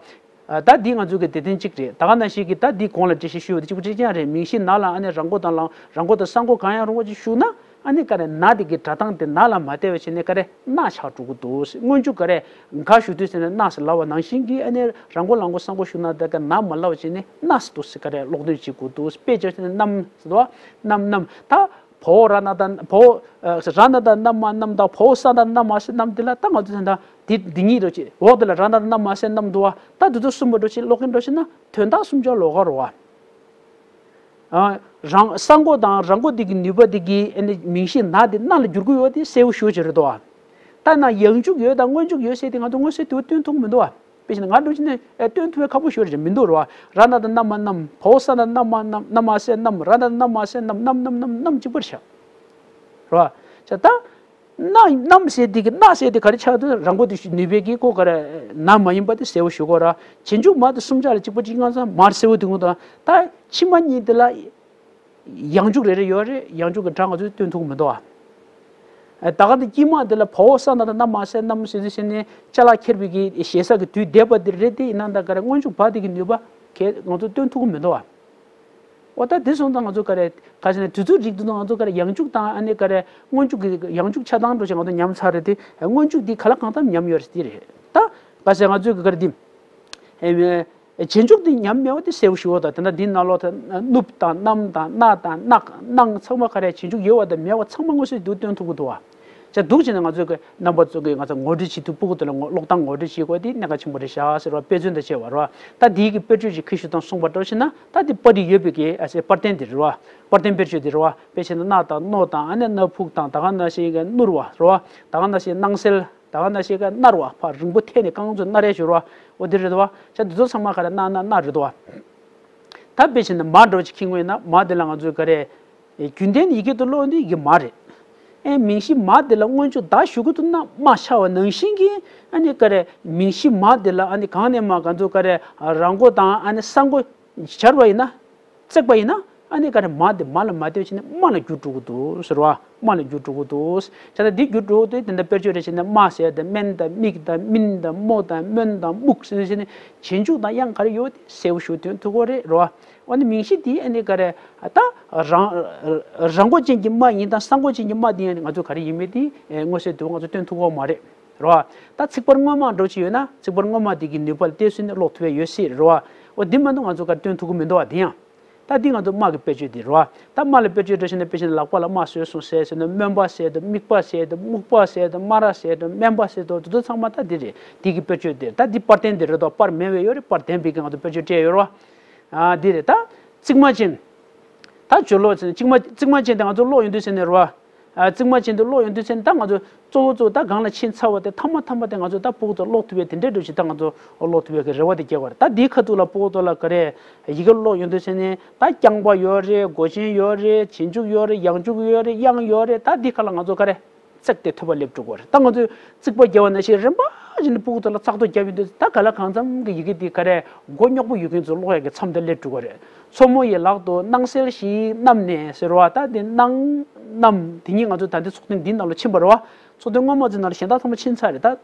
ད་འདི་ང་ཚོ་གི་དེ་བསྟན་གཅིག་རེད། ད་ག་ནང་བཞིན་གྱི་ད་འདི་གོང་ལ་འགྲེལ་བཤད་ཞུས་པ་དེ་གཅིག་པ་གཅིག་རྐྱང་རེད། མིང་གཞི་ན་ལ་ཨ་ནི་ར་མགོ་དང་ལ་ར་མགོ་དང་ས་མགོ་གང་ཡང་རུང་བ་ཅིག་ཞུགས་ན། ཨ་ནི་ག་རེ་ན་དེ་གི་སྒྲ་གདངས་དེ་ན་ལ་མ་བལྟས་པ་བྱས་ནས་ག་རེ་ན་ཆགས་འགྲོ་གི་འདུག་སྔོན་འཇུག་ག་རེ་ག་ཞུགས་དུས་ཟེར་ནས་ན་ཟེར་ལབ་པ་ནང་བཞིན་གྱི་ཨ་ནི་ར་མགོ་ལ་མགོ་ས་མགོ་ཞུགས་ན་དེ་ག་ན་མ་ལབ་པ་བྱས་ནས་ན་ཟེར་འདུག་ཟེར་ག་རེ་ཀློག་འདོན་བྱེད་དགོས་འདུག་དཔེ་བྱས་ནས་གནམ་ཟེར་དུས་བ། གནམ་གནམ་ད། བ་འོག་ར་ན་ད་བ་འོག་ཨ་ར་ན་ད་གནམ་མ་གནམ་དང་བ་འོག་ས་ན་ད་གནམ་མ་ཟེར་གནམ་དེ་ལ་ད་ང་ཚོ་ད་འདི་འདི་གཉིས་འགྲོ་ཆེ་འོག་དེ་ལ་ར་ན་ད་གནམ་མ་ཟེར་གནམ་འདུག་བ། ད་འདི་ཚོ་གསུམ་པ་འགྲོ་ཆེ་ཀློག་གིན་འགྲོ་ཆེ་ན་དོན་དག་གསུམ་ཆར་ལོགས་ཀ་རེད་བ། ཨ་རང་ས་མགོ་དང་ར་མགོ་འདི་གི་ནུས་པ་འདི་གི་ཨ་ནི་མིང་གཞི་ན་དེ་ན་ལ་བསྒྱུར་གི་ཡོད་དེ་གསལ་པོ་ཞེ་པོ་ཅིག་རེད་དོ། ད་ན་ཡང་འཇུག་ཡོད་དང་སྔོན་འཇུག་ཡོད་ཟེར་དེ་ང་ཚོ་མངོན་གསལ་དོད་པོ་སྟོན་ཐུབ་མི་འདུག་བ། དཔེ་བཞིན་ང་འགྲོ་ཆེ་ནས་ཨེ་སྟོན་ཐུབ་པའི་ཁག་པོ་ཞེ་པོ་ཅིག་མི་འདུག་རེད་བ། ར་ན་ད་གནམ་མ་གནམ་བ་འོག་ས་ན་གནམ་མ་གནམ་གནམ་མ་ཟེར་གནམ་ར་ན་ད་གནམ་མ་ཟེར་གནམ་གནམ་གནམ་གནམ་གནམ་གཅིག་པ་རེད་ཤག་རེད་བ། ཅེས་ད། གནམ་གནམ་ཟེར་དེ་གི་གནམ་ཟེར་དེ་ག་རེ་ཆགས་འདུག་ར་མགོ་དེ་ནུས་པའི་གི་ཀོ་ག་རེ་ན་མ་ཡིན་པ་དེ་གསལ་པོ་ཞུ་དགོས་ར། རྗེས་འཇུག་མ་དེ་གསུམ་ཆར་ལ་གཅིག་པ་གཅིག་རྐྱང་ཚང་མར་གསལ་པོ་དེ་ངོ་དང་ད་ཕྱི་མ་གཉིས་དེ་ལ་ཡང་འཇུག་རེ་རེ་ཡོད་རེད། ཡང་འཇུག་གི་སྒྲ་ང་ཚོས་སྟོན་ཐུབ་ཀྱི་མི་འདུག་ཨ། ད་ག་དེ་དཀྱིལ་མ་དེ་ལ་བ་འོག་ས་ན་ད་གནམ་མ་ཟེར་གནམ་ཟེར་དུས་ཟེར་ནས་ཅ་ལག་འཁྱེར་བའི་གི་ཞེ་ས་གི་དུས་འདས་པ་དེ་རེད། དེ་ཡིན་ན་ད་ག་རེ་སྔོན་འཇུག་བ་དེ་གི་ནུས་པ་གས་ང་ཚོས་སྟོན་ཐུབ་ཀྱི་མི་འདུག་ཨ། འོ་ད་དེ་སོང་ཙང་ང་ཚོ་ག་རེ་ག་ཟེར་ན་དུས་ཚོད་རིགས་དེ་ཚོ་ང་ཚོ་ག་རེ་ཡང་འཇུག་དང་ཨ་ནི་ག་རེ་སྔོན་འཇུག་གི་ཡང་འཇུག་ཆ་ཚང་འགྲོ་ཞིག་ང་ཚོ་ཉམས་ཚར་རེད་དེ། སྔོན་འཇུག་འདི་ག་ལ་གང་ཙམ་ཉམས་ཡོད་རེད་དེ་རེད། ད་ག་ཟེར་ང་ཚོས་ག་རེ་འདི་རྗེས་འཇུག་འདི་ཉམས་མེད་པ་དེ་གསལ་པོ་ཞུ་བ་དང་། དེ་འདྲ་འདི་ནང་ལོགས་ད་ནུབ་དང་གནམ་དང་གནའ་དང་གནང་ཚང་མ་ག་རེ་རྗེས་འཇུག་ཡོད་པ་དང་མེད་པ་ཚང་མ་མངོན་གསལ་དུ་སྟོན་ཐུབ་ཀྱི་འདུག་བ། ཅེས་འདུག་བྱས་ནས་ང་ཚོས་གི་རྣམ་པ་ཚོ་གི་ང་ཚོ་ངོ་སྤྲོད་བྱེད་དུས་ཕྲུ་གུ་དེ་ལ་ངོ་ཀློག་སྟངས་ངོ་སྤྲོད་བྱེད་དགོས་དེ་གནད་འགག་ཆེན་པོ་རེད་ཤག་ཟེར་བ། དཔེ་མཚོན་དང་བཅས་པ་རེད་བ། ད་དེའི་གི་དཔེར་བརྗོད་ཅིག་ཁྱེར་ཤོག་དང་གསུངས་པ་འདྲ་བྱས་ན། ད་དེ་པར་རིས་ཡོད་པའི་གི་ཨ་ཟེར་པར་བསྟན་དེ་རེད་བ། པར་བསྟན་དཔེར་བརྗོད་དེ་རེད་བ། དཔེ་བྱས་ན་གནའ་དང་རྣོ་དང་ཨ་ནི་སྣ་ཕུག་དང་ད་ག་ནང་བཞིན་གི་སྣུར་བ་རེད་བ། ད་ག་ནང་བཞིན་སྣང་གསལ། ད་ག་ནང་བཞིན་གི་གནར་བ། ཕར་རིང་པོ་ཐད་ནས་རྐང་མཛོད་གནར་ཡས་ཞུ་རེད་བ། འོ་དེ་རེད་བ། ཅེས་འདི་ཚོ་ཚང་མ་ག་རེ་གནའ་གནའ་གནའ་རེད་བ། ད་དཔེ་བྱས་ན་མ་འདྲ་བ་ཅིག་ཁྱེར་དགོས་ཡིན་ན་མ་དེ་ལ་ང་ཚོས་ག་རེ། རྒྱུན་ལྡན་ཡི་གེ་དུ་ཀློག་ཡོང་དུས་ཡི་གེ་མ་རེད། ཨེ་མིང་གཞི་མ་དེ་ལ་སྔོན་འཇུག་ད་ཞུ་གི་འདུག་ན་མ་ཆགས་པ་ནང་བཞིན་གྱི་ཨ་ནི་ག་རེ་མིང་གཞི་མ་དེ་ལ་ཨ་ནི་གང་ནས་མ་ག་ཚོད་ག་རེ་ར་མགོ་དང་ཨ་ནི་ས་མགོ་སྦྱར་བ་ཡིན་ན། བརྩེགས་པ་ཡིན་ན་ཨ་ནི་ག་རེ་མ་དེ་མ་ལ་མ་བལྟས་བྱས་ནས་མ་ལ་འགྱུར་འགྲོ་གི་འདུག་ཟེར་བ། མ་ལ་འགྱུར་འགྲོ་གི་འདུག་ཟེར། ད་འདི་འགྱུར་འགྲོ་གི་འདུག་དེ་འདྲ་དཔེར་བརྗོད་རེ་བྱས་ན་སྨྲ་ཟེར་དང་སྨན་དང་མིག་དང་སྨིན་དང་རྨོ་དང་སྨོན་དང་སྨུག་ཟེར་བྱས་ནས་རྗེས་འཇུག་དང་དབྱངས་ག་རེ་ཡོད་དེ་གསལ་པོ་ཞུ་དོན་ཐུག་གོ་རེད་རོ། འོ་ན་མིང་གཞི་འདི་ཨ་ནི་ག་རེ། ད་རང་རང་མགོ་ཅན་གྱི་སྨྲ་ཡིན་དང་ས་མགོ་ཅན་གྱི་སྨྲ་འདི་ཡང་ང་ཚོ་ག་རེ་ཡིན་མིན་འདི་མངོན་གསལ་དུ་ང་ཚོ་སྟོན་ཐུབ་ཀྱི་མ་རེད་རོ། ད་ཚིག་པར་སྔོན་མ་འདྲ་ཅིག་ཡོད་ན་ཚིག་པར་སྔོན་མ་འདི་གི་ནུས་པ་ལ་བལྟས་ཚུལ་ནི་ཀློག་ཐུབ་པ་ཡོད་སྲིད་རོ། འོ་འདི་མ་གཏོགས་ང་ཚོ་ག་རེ་སྟོན་ཐུབ་ཀྱི་མི་འདུག་བ། འདི་ཡང་། ད་འདི་ང་ཚོ་སྨྲ་གི་དཔེར་བརྗོད་འདི་རོ། ད་སྨྲ་ལ་དཔེར་བརྗོད་འདྲ་བྱས་ན་དཔེར་བྱས་ན་ལག་པ་ལ་རྨ་བཟོས་སོང་ཟེར་ཟེར་ན་སྨོན་པ་ཟེར་དང་དམིགས་པ་ཟེར་དང་རྨུགས་པ་ཟེར་དང་སྨ་ར་ཟེར་དང་སྨན་པ་ཟེར་དང་དེ་ཚོ་ཚང་མ་ད་འདི་རེད། འདི་གི་དཔེར་བརྗོད་འདི་རེད། ད་འདི་པར་བསྟན་འདི་རེད་དོ། པར་མེད་པའི་ཡོད་རེད། པར་ལྡན་པའི་གི་ང་ཚོ་དཔེར་བརྗོད་སྤྲད་ཡོད་རོ། ཨ་འདི་རེད། ད་རྩིག་མ་ཅན། ད་ཇོ་ལོ་ཅན་རྩིག་མ་རྩིག་མ་ཅན་དེ་ང་ཚོ་ཀློག་ཡོང་དུས་ཟེར་ནས་རོ། ཨ་རྩིག་མ་ཅན་དེ་ཀློག་ཡོང་དུས་ཟེར་ནས་ད་ང་ཚོ་གཙོ་བོ་གཙོ་བོ་ད་སྒང་ལ་ཕྱིན་ཚར་བ་དེ་མཐའ་མ་མཐའ་མ་དེ་ང་ཚོ་ད་ཕྲུ་གུ་ཚོ་ཀློག་ཐུབ་པའི་དེ་འདྲའི་འགྲོ་ཞིག་ད་ང་ཚོ་ཀློག་ཐུབ་པའི་གི་རེ་བ་དེ་སྐྱེ་བ་རེད། ད་འདིའི་ཁ་ཐུག་ལ་ཕྲུ་གུ་ཚོ་ལ་ག་རེ་ཡི་གེ་ཀློག་ཡོང་དུས་ཟེར་ནས་ད་རྐྱང་པ་ཡོད་རེད། མགོ་ཅན་ཡོད་རེད། རྗེས་འཇུག་ཡོད་རེད། ཡང་འཇུག་ཡོད་རེད། དབྱངས་ཡོད་རེད། ད་འདི་ཁ་ལ་ང་ཚོ་ག་རེ། བརྩེགས་ཏེ་ཐོད་པ་སླེབས་འགྲོ་གི་རེད། ད་ང་ཚོས་རྩིག་པ་རྒྱབ་པ་ནང་བཞིན་རིམ་པ་བཞིན་ཕྲུ་གུ་ཚོ་ལ་བཙག་འཐུ་རྒྱབ་ཡོང་དུས་ད་ག་ལ་གང་འཚམ་གྱི་ཡི་གེ་འདི་ག་རེ་མགོ་རྙོག་པོ་ཡོད་མཁན་ཚོ་ཀློག་ཡག་གི་མཚམས་དེ་སླེབས་འགྲོ་གི་རེད། མཚོ་མོ་ཡི་ལག་ཏུ་སྣང་གསལ་ཞིག་བསྣམས་ནས་ཟེར་བ། ད་འདི་སྣང་བསྣམས་དེ་གཉིས་ང་ཚོ་ད་འདི་ཚོགས་ཐེངས་འདི་ནང་ལ་ཕྱིན་པ་རེད་བ། ཚོགས་ཐེངས་སྔོན་མ་ཚོའི་ནང་ལ་གཞན་དག་ཚང་མ་ཕྱིན་ཚར་རེད། ད་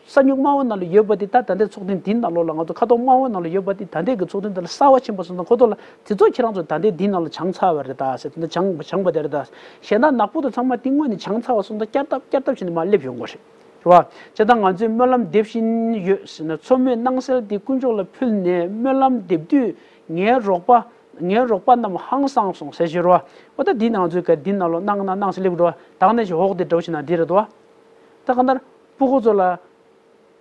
ས་སྨྱུག་དམར་པོ་ནང་ལ་ཡོད་པ་དེ་ད་ད་ལྟའི་ཚོགས་ཐེངས་འདིའི་ནང་ལོགས་ལ་ང་ཚོ་ཁ་དོག་དམར་པོ་ནང་ལ་ཡོད་པ་དེ་ད་ལྟའི་གི་ཚོགས་ཐེངས་འདི་ལ་གསར་པ་ཕྱིན་པ་སོང་ཙང་ཁོ་ཚོ་ལ་དེ་ཚོ་ཁྱེད་རང་ཚོ་ད་ལྟའི་འདིའི་ནང་ལ་སྦྱངས་ཚར་བ་རེད་ད་ཟེར། དེ་འདྲ་སྦྱངས་སྦྱངས་པ་དེ་རེད་ད། གཞན་དག་ནག་པོ་དེ་ཚང་མ་དེ་སྔོན་ནས་སྦྱངས་ཚར་བ་སོང་ཙང་བསྐྱར་ལྡབ་བསྐྱར་ལྡབ་བྱས་ནས་མར་སླེབས་ཡོང་གི་རེད། རེད་བ། བྱས་ཙང་ང་ཚོས་སྨོན་ལམ་འདེབས་བཞིན་ཡོད་ཟེར་ན། མཚོ་མོས་སྣང་གསལ་དེ་དཀོན་མཆོག་ལ་ཕུལ་ནས། སྨོན་ལམ་འདེབས་དུས་ངའི་རོགས་པ་ངའི་རོགས་པ་རྣམས་ཧང་སངས་སོང་ཟེར་ཞུ་རོགས། འོ་ད་འདི་ནང་ཚོས་ག་འདི་ནང་ལོགས་སྣང་ན་སྣང་ཟེར་སླེབས་འགྲོ་བ། ད་ག་ནང་བཞིན་འོག་དེ་འདྲ་བོ་ཞིག་ན་འདི་རེད་དོ། ད་ག་ནར་སྤུ་གུ་ཚོ་ལ།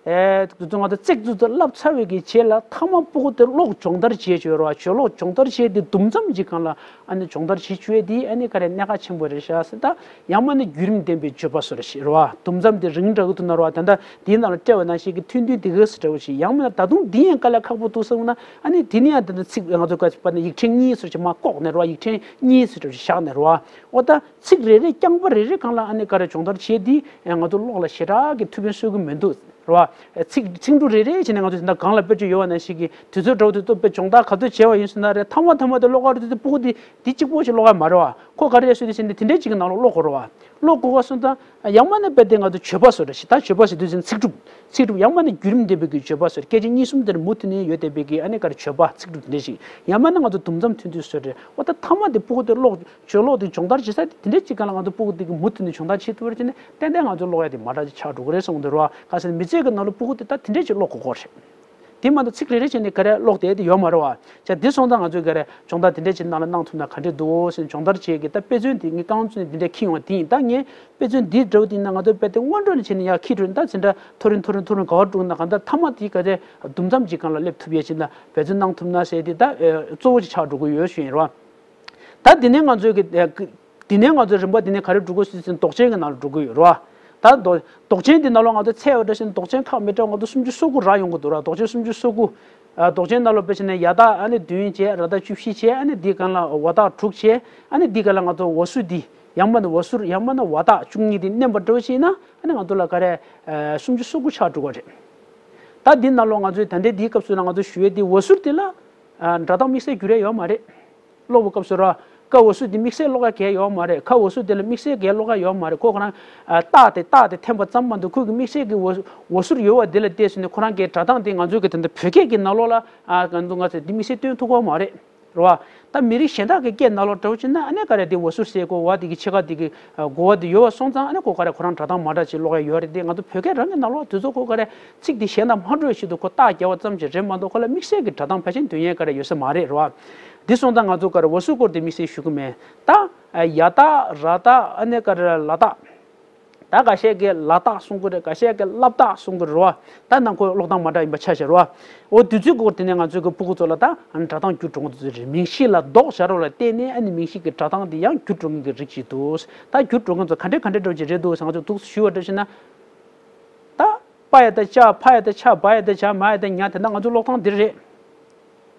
ཨེ་དུ་ང་ཚོ་ཚིག་ཏུ་ཏུ་བསླབ་ཚར་བའི་གི་རྗེས་ལ་མཐའ་མ་སྤུ་གུ་དེ་ཀློག་སྦྱོང་བརྡར་བྱེད་ཆོག་རོགས། ཆོས་ཀློག་སྦྱོང་བརྡར་བྱེད་དེ་དུམ་མཚམས་ཀྱི་སྒང་ལ་ཨ་ནི་སྦྱོང་བརྡར་བྱེད་ཆོག་དེ་ཨ་ནི་ག་རེ་གནད་འགག་ཆེན་པོ་རེད་ཤག་ཟེར། ད་ཡང་མིན་ན་བརྒྱུད་རིམ་ལྡན་པའི་བརྗོད་པ་སོགས་རེད་ཤག་རོགས། དུམ་མཚམས་དེ་རིང་དྲགས་ཀྱི་འདུག་ན་རོགས། ད་ལྟ་དེའི་ནང་ལ་བཀྲལ་བ་ནང་བཞིན་གྱི་ཐུང་ཐུང་དེ་གས་སུ་འདྲ་བོ་ཞིག་ཡང་མིན་ན་ད་དུང་འདི་ཡང་དཀའ་ལས་ཁག་པོ་འདུག་བསམ་ན་ཨ་ནི་དེ་ནི་ཡང་ད་ལྟ་ཚིག་ང་ཚོ་ག་ཚོད་པ་ནི་ཡིག་ཕྲེང་གཉིས་སོགས་ཀྱི་མར་བཀོག་ནས་རོགས། ཡིག་ཕྲེང་གཉིས་སོགས་ཀྱི་བཞག་ནས་རོགས། འོ་ད་ཚིག་རེ་རེ་རྐྱང་པ་རེ་རེ་སྒང་ལ་ཨ་ནི་ག་རེ་སྦྱོང་བརྡར་བྱེད་དེ་ང་ཚོ་ཀློག་ལ་ཞེ་དྲག་གི་ཐུགས་ཕན་གསོས་ཀྱི་མི་འདུག་རེད་བ། ཚིག་ཚིག་འབྲུ་རེ་རེ་བྱས་ནས་ང་ཚོ་དེ་འདྲ་སྒང་ལ་དཔེར་བརྗོད་ཡོད་པ་ནང་བཞིན་གྱི་དུས་ཚོད་འདྲ་བོ་དེ་ཚོ་དཔེ་སྦྱོང་བརྡར་ག་ཚོད་བྱས་པ་ཡིན་ཟེར་ན་རེད། མཐའ་མ་མཐའ་མ་དེ་ཀློག་ག་རེ་དུས་དེ་སྤུ་གུ་དེ་འདི་གཅིག་པོ་ཞིག་ཀློག་ག་མ་རེད་བ། ཁོ་ག་རེ་རེད་ཟེར་དུས་ཟེར་ནས་དེ་འདྲའི་གཅིག་གི་ནང་ལོགས་ཀློག་དགོས་རེད་བ། ཀློག་དགོས་པ་སོང་ཙང་ཡང་མིན་ན་དཔེ་དེ་ང་ཚོ་བརྗོད་པ་བཟོ་འདྲ་ཞིག་ད་བརྗོད་པ་ཟེར་དུས་ཟེར་ན་ཚིག་གྲུབ་ཚིག་གྲུབ་ཡང་མིན་ན་བརྒྱུད་རིམ་ལྡན་པའི་གི་བརྗོད་པ་བཟོ། སྐད་ཆ་གཉིས་གསུམ་དེར་མུ་མཐུད་ནས་ཡོད་བསྡད་པའི་གི་ཨ་ནི་ག་རེ་བརྗོད་པ་ཚིག་གྲུབ་དེ་འདྲ་ཞིག་ཡང་མིན་ན་ང་ཚོ་དུམ་མཚམས་ཐུང་ཐུང་བཟོ་འདྲ། འོ་ད་མཐའ་མ་དེ་སྤུ་གུ་དེ་ཀློག་ཆོས་ཀློག་དེ་སྦྱོང་བརྡར་བྱེད་ས་དེ་འདྲ་གཅིག་སྒང་ལ་ང་ཚོ་སྤུ་གུ་དེ་གི་མུ་མཐུད་ནས་སྦྱོང་བརྡར་བྱེད་ཐུབ་པ་བྱས་ནས་ཏན་ཏན་ང་ཚོ་ཀློག་ཡ་དེ་མ་འདྲ་ཅིག་ཆགས་འགྲོ་གི་རེད་བསམ་གི་འདུག་རོ། ག་ཟེར་ན་མི་ཚེ་གི་ནང་ལ་སྤུ་གུ་དེ་ད་དེ་འདྲ་ཅིག་ཀློག་དགོས་ཀྱི་རེད། དེ་མ་གཏོགས་ཚིག་རེ་རེ་བྱས་ནས་ག་རེ་ཀློག་བསྡད་དེ་ཡོད་མ་རེད་བ། བྱས་དེ་སོང་ཙང་ང་ཚོས་ག་རེ་སྦྱོང་བརྡར་དེ་འདྲ་ཅིག་ནང་ལ་གནང་ཐུབ་ན་ག་འདྲ་འདུག་ཟེར་ནས་སྦྱོང་བརྡར་བྱེད་ཀྱི་ད་དཔེ་མཚོན་དེ་ངས་རྐང་མཚོན་དེ་འདྲ་འཁྱེར་ཡོང་བ་དེ་ཡིན། ད་ངས་དཔེ་མཚོན་འདི་འདྲ་བོ་དེ་ཡིན་ན་ང་ཚོ་དཔེ་དེ་སྔོན་འགྲོ་ནས་བྱས་ནས་ཡར་འཁྱེར་འགྲོ་ནས་ད་ཚེ་འདྲ་མཐོ་རིམ་མཐོ་རིམ་མཐོ་རིམ་ག་བར་འགྲོ་ན་གང་ལྟར་མཐའ་མ་དེ་ག་རེ་དུམ་མཚམས་ཅིག་སྒང་ལ་སླེབས་ཐུབ་ཡས་ཕྱིན་ན་འབད་བརྩོན་གནང་ཐུབ་ན་ཟེར་དེ་ད་གཙོ་བོ་ཅིག་ཆགས་འགྲོ་གི་ཡོད་ཞུ་ཡིན་རོགས། ད་དེ་ནས་ང་ཚོའི་གི་དེ་ནས་ང་ཚོའི་རིམ་པ་དེ་ནས་ག་རེ་འགྲོ་དགོས་ཟེར་ན་མདོག་ཅན་གྱི་ནང་ལ་འགྲོ་གི་ཡོད་རེད་བ། ད་མདོག་མདོག་ཅན་དེ་ནང་ལོགས་ང་ཚོ་འཚོལ་བ་འདྲ་ཞིག་མདོག་ཅན་ཁག་མི་འདྲ་བ་ང་ཚོ་སུམ་ཅུ་སོ་དགུ་རག་ཡོང་གི་འདུག་ར། མདོག་ཅན་སུམ་ཅུ་སོ་དགུ། ཨ་མདོག་ཅན་ནང་ལོགས་དཔེ་བྱས་ན་ཡ་བཏགས་ཨ་ནི་བདུན་བྱས། ར་བཏགས་བཅུ་བཞི་བྱས། ཨ་ནི་འདི་སྒང་ལ་འོ་བཏགས་དྲུག་བྱས། ཨ་ནི་འདི་སྒང་ལ་ང་ཚོ་འོ་ཟུར་འདི་ཡང་མིན་ན་འོ་ཟུར་ཡང་མིན་ན་འོ་བཏགས་བཅུ་གཉིས་འདི་མནན་པ་འདྲ་བོ་ཞིག་ཡིན་ན་ཨ་ནི་ང་ཚོ་ལ་ག་རེ་ཨ་སུམ་ཅུ་སོ་དགུ་ཆགས་འགྲོ་གི་རེད། ད་འདི་ནང་ལོགས་ང་ཚོས་ད་ལྟའི་འདིའི་སྐབས་སུ་ལ་ང་ཚོ་ཞུ་ཡས་འདི་འོ་ཟུར་འདི་ལ་ཨ་སྒྲ་གདངས་དམིགས་བསལ་འགྱུར་ཡས་ཡོད་མ་རེད། ཀློག་པའི་སྐབས་སུ་ར། ཀ་འོ་ཟུར་འདི་དམིགས་བསལ་ཀློག་ཡ་གལ་ཡོད་མ་རེད། ཁ་འོ་ཟུར་འདི་ལ་དམིགས་བསལ་གལ་ཀློག་ཡ་ཡོད་མ་རེད། ཁོ་ཁོ་རང་ཨ་རྟགས་དེ་རྟགས་དེ་འཐེན་པ་ཙམ་མ་གཏོགས་ཁོ་གི་དམིགས་བསལ་གྱི་འོ་འོ་ཟུར་ཡོད་པ་འདི་ལ་བལྟས་སོང་ནས་ཁོ་རང་གི་སྒྲ་གདངས་དེ་ང་ཚོའི་གི་ད་ལྟ་བོད་སྐད་ཀྱི་ནང་ལོགས་ལ་ཨ་ང་ཚོ་ང་ཚོས་འདི་དམིགས་བསལ་སྟོན་ཐུབ་ཀྱི་ཡོད་མ་རེད། རེད་བ། ད་མི་རིགས་གཞན་དག་གི་སྐད་ནང་ལོགས་འདྲ་བོ་བྱས་ན་ཨ་ནི་ག་རེ་དེ་འོ་ཟུར་ཟེར་གོ་བ་དེ་གི་ཕྱེད་ཀ་དེ་གི་གོ་བ་དེ་ཡོད་པ་སོང་ཙང་ཨ་ནི་ཁོ་ག་རེ་ཁོ་རང་སྒྲ་གདངས་མ་འདྲ་ཅིག་ཀློག་ཡ་ཡོད་རེད་དེ། ང་ཚོ་བོད་སྐད་རང་གི་ནང་ལོགས་དེ་ཚོ་ཁོ་ག་རེ་ཚིག་དེ་གཞན་དང་མ་འདྲ་བའི་ཆེད་དུ་ཁོ་རྟགས་རྒྱག་པ་ཙམ་ཅིག་རེད་མ་གཏོགས་ཁོ་ལ་དམིགས་བསལ་གྱི་སྒྲ་གདངས་ཕལ་ཆེར་འདོན་ཡས་ག་རེ་ཡོད་ས་མ་རེད། རེད་བ། འདི་སོང་ཙང་ང་ཚོ་ག་རེ་འོ་ཟུར་སྐོར་དེ་དམིགས་བསལ་ཞུ་གི་མེད། ད་ཡ་བཏགས་ར་བཏགས་ཨ་ནི་ག་རེ་ལ་བཏགས། ད་འགའ་ཤས་ཀྱིས་ལ་བཏགས་གསུང་གི་རེད། འགའ་ཤས་ཀྱིས་སླ་བཏགས་གསུང་གི་རེད་བ། ད་ནང་ཁོ་ཀློག་སྟངས་མ་འདྲ་ཡིན་པ་ཆ་བཞག་རེད་བ། འོ་དུས་ཚོད་སྐོར་དེ་ནས་ང་ཚོའི་གི་སྤུ་གུ་ཚོ་ལ་ད་སྒྲ་གདངས་འགྱུར་འགྲོ་གི་འདུག་རེད། མིང་གཞི་ལ་ལྡོག་བཞག་རོགས་ལ་བརྟེན་ནས་ཨ་ནི་མིང་གཞི་གི་སྒྲ་གདངས་དེ་ཡང་འགྱུར་འགྲོ་མཁན་གྱི་རིགས་ཤིག་འདུག་ད་འགྱུར་འགྲོ་མཁན་ཚོ་ག་འདྲ་ག་འདྲ་འདྲ་བོ་ཅིག་རེད་འདུག་ཟེར་ང་ཚོ་འདུག་ཞུས་པ་འདྲ་བྱས་ན། ད་པ་ཡ་བཏགས་པ་ཕ་ཡ་བཏགས་ཕ་བ་ཡ་བཏགས་བ་མ་ཡ་བཏགས་མྱ། དེ་འདྲ་ང་ཚོ་ཀློག་སྟངས་འདི་རེད།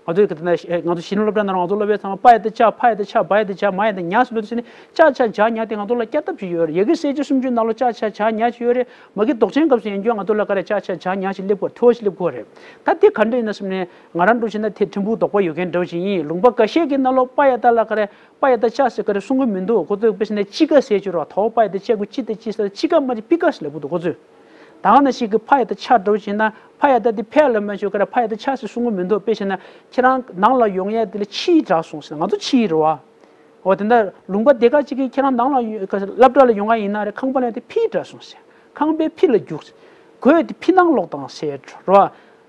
ང་ཚོས་གི་དེ་ན་ང་ཚོ་གཞི་རིམ་སློབ་གྲྭ་ནང་ལ་ང་ཚོ་སློབ་པའི་ཚང་མ་པ་ཡ་བཏགས་པ་ཕ་ཡ་བཏགས་ཕ་བ་ཡ་བཏགས་མ་ཡ་བཏགས་མྱ་ཟེར་ལབ་དུས་ཙམ་ནས་ཅ་ཆ་ཇ་ཉ་དེ་ང་ཚོ་ལ་བསྐྱར་ལྡབ་ཅིག་ཡོད་རེད། ཡ་གི་གསལ་བྱེད་སུམ་ཅུ་ནང་ལོགས་ཅ་ཆ་ཇ་ཉ་ཅིག་ཡོད་རེད། མ་གི་མདོག་ཅན་སྐབས་སུ་ཡིན་རྒྱུ་ང་ཚོ་ལ་ག་རེ་ཅ་ཆ་ཇ་ཉ་ཞིག་སླེབས་དགོས། ཐོ་ཞིག་སླེབས་དགོས་རེད། ད་དེ་ག་འདྲ་ཡིན་ན་བསམ་ནས་ང་རང་འདྲ་བྱས་ན་དེ་ཕྲན་བུ་དོགས་པ་ཡོད་མཁན་འདྲ་བོ་ཞིག་ཡིན། ལུང་པ་འགའ་ཤས་ཀྱི་ནང་ལོགས་པ་ཡ་བཏགས་ལ་ག་རེ་པ་ཡ་བཏགས་ཅ་ཟེར་ག་རེ་གསུང་གི་མི་འདུག་ཁོ་ཚོས་དཔེ་བྱས་ན་ཅི་ག་ཟེར་གྱི་རེད་བ། ཐོ་པ་ཡ་བཏགས་ཅ་གུ་ཅི་དང་ཅི་ཟེར་ཅི་ག་མ་རེད། པི་ཀ་ཟེར་ལབ་གི་འདུག་ཁོ་ཚོས། ད་ག་ནང་བཞིན་གྱི་ཕ་ཡ་བཏགས་ཕྱ་འདྲ་བོ་བྱས་ན་ཕ་ཡ་བཏགས་དེ་ཕ་ལ་མ་བྱོས་ག་རེ་ཕ་ཡ་བཏགས་ཕྱ་ཟེར་གསུང་གི་མི་འདུག་དཔེ་བྱས་ན་ཁྱེད་རང་ནང་ལ་ཡོང་ཡ་དེ་ལ་ཕྱིའི་སྒྲ་གསུངས་ཟེར། ང་ཚོ་ཕྱིའི་རེད་བ། འོ་དེ་འདྲ་ལུང་པ་དེ་ག་ཅིག་གིས་ཁྱེད་རང་ནང་ལ་ཡོ་ག་སློབ་གྲྭ་ལ་ཡོང་ཡ་ཡིན་ན་རེད། ཁང་པ་ལ་དེ་ཕིའི་སྒྲ་གསུངས་ཟེར། ཁང་པའི་ཕི་ལ་རྒྱུགས་ཟེར། གོས་དེ་ཕི་ནང་ལོག་དང་ཟེར་རེད་བ།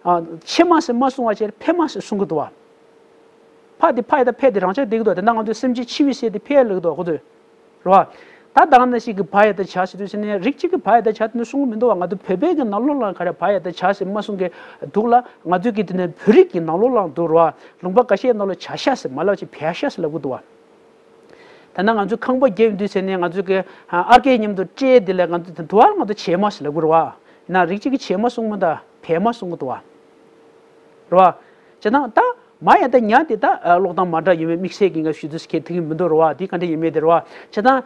ཨ་ཕྱེ་མ་ཟེར་མ་གསུང་བ་བྱས་ཕེ་མ་ཟེར་གསུང་གི་འདུག་བ། ཕ་དེ་ཕ་ཡ་བཏགས་ཕེ་དེ་རང་ཆ་བསྡད་ཀྱི་འདུག་དེ་འདྲ་ང་ཚོའི་སེམས་ཅན་འཆི་བའི་ཟས་དེ་ཕེ་ལབ་ཀྱི་འདུག་ཁོ་ཚོས། རེད་བ། ད་ད་ག་ནང་བཞིན་གྱི་བ་ཡ་བཏགས་བྱ་ཟེར་དུས་ཙམ་ནས་རིགས་གཅིག་གི་བ་ཡ་བཏགས་བྱ་དེ་ནི་གསུང་གི་མི་འདུག་བ། ང་ཚོ་བོད་པའི་གི་ནང་ལོགས་ལ་ག་རེ་བ་ཡ་བཏགས་བྱ་ཟེར་མ་གསུང་གི་འདུག་ལ། ང་ཚོའི་གི་དེ་ནས་བོད་རིགས་ཀྱི་ནང་ལོགས་ལའང་འདུག་རེད་བ། ལུང་པ་འགའ་ཤས་ནང་ལ་བྱ་ཤ་ཟེར་མ་ལབ་ཅིག་བྱ་ཤ་ཟེར་ལབ་གི་འདུག་བ། ད་ནང་ང་ཚོའི་ཁང་པ་བརྒྱབ་དུས་ཙམ་ནས་ང་ཚོའི་གི་ཨར་ཀའི་མཉམ་དུ་སྤྲད་དེ་ལ་ང་ཚོ་དེ་འདུག་བ། ང་ཚོ་བྱེ་མ་ཟེར་ལབ་གི་རེད་བ། ཡིན་ན་རིགས་གཅིག་གི་བྱེ་མ་གསུང་མི་འདུག་བྱེ་མ་གསུང་གི་འདུག་བ། རེད་བ། བྱས་ཙང་ད་མ་ཡ་བཏགས་མྱ་དེ་ད་ཀློག་སྟངས་མ་འདྲ་ཡོད་མེད་དམིགས་བསལ་གྱི་ང་ཞུ་དུས་ཁྱེད་ཐུག་གི་མི་འདུག་རེད་བ། དེ་ག་འདྲ་ཡིན་མིན་དེ་རེད་བ། བྱས་ཙང་།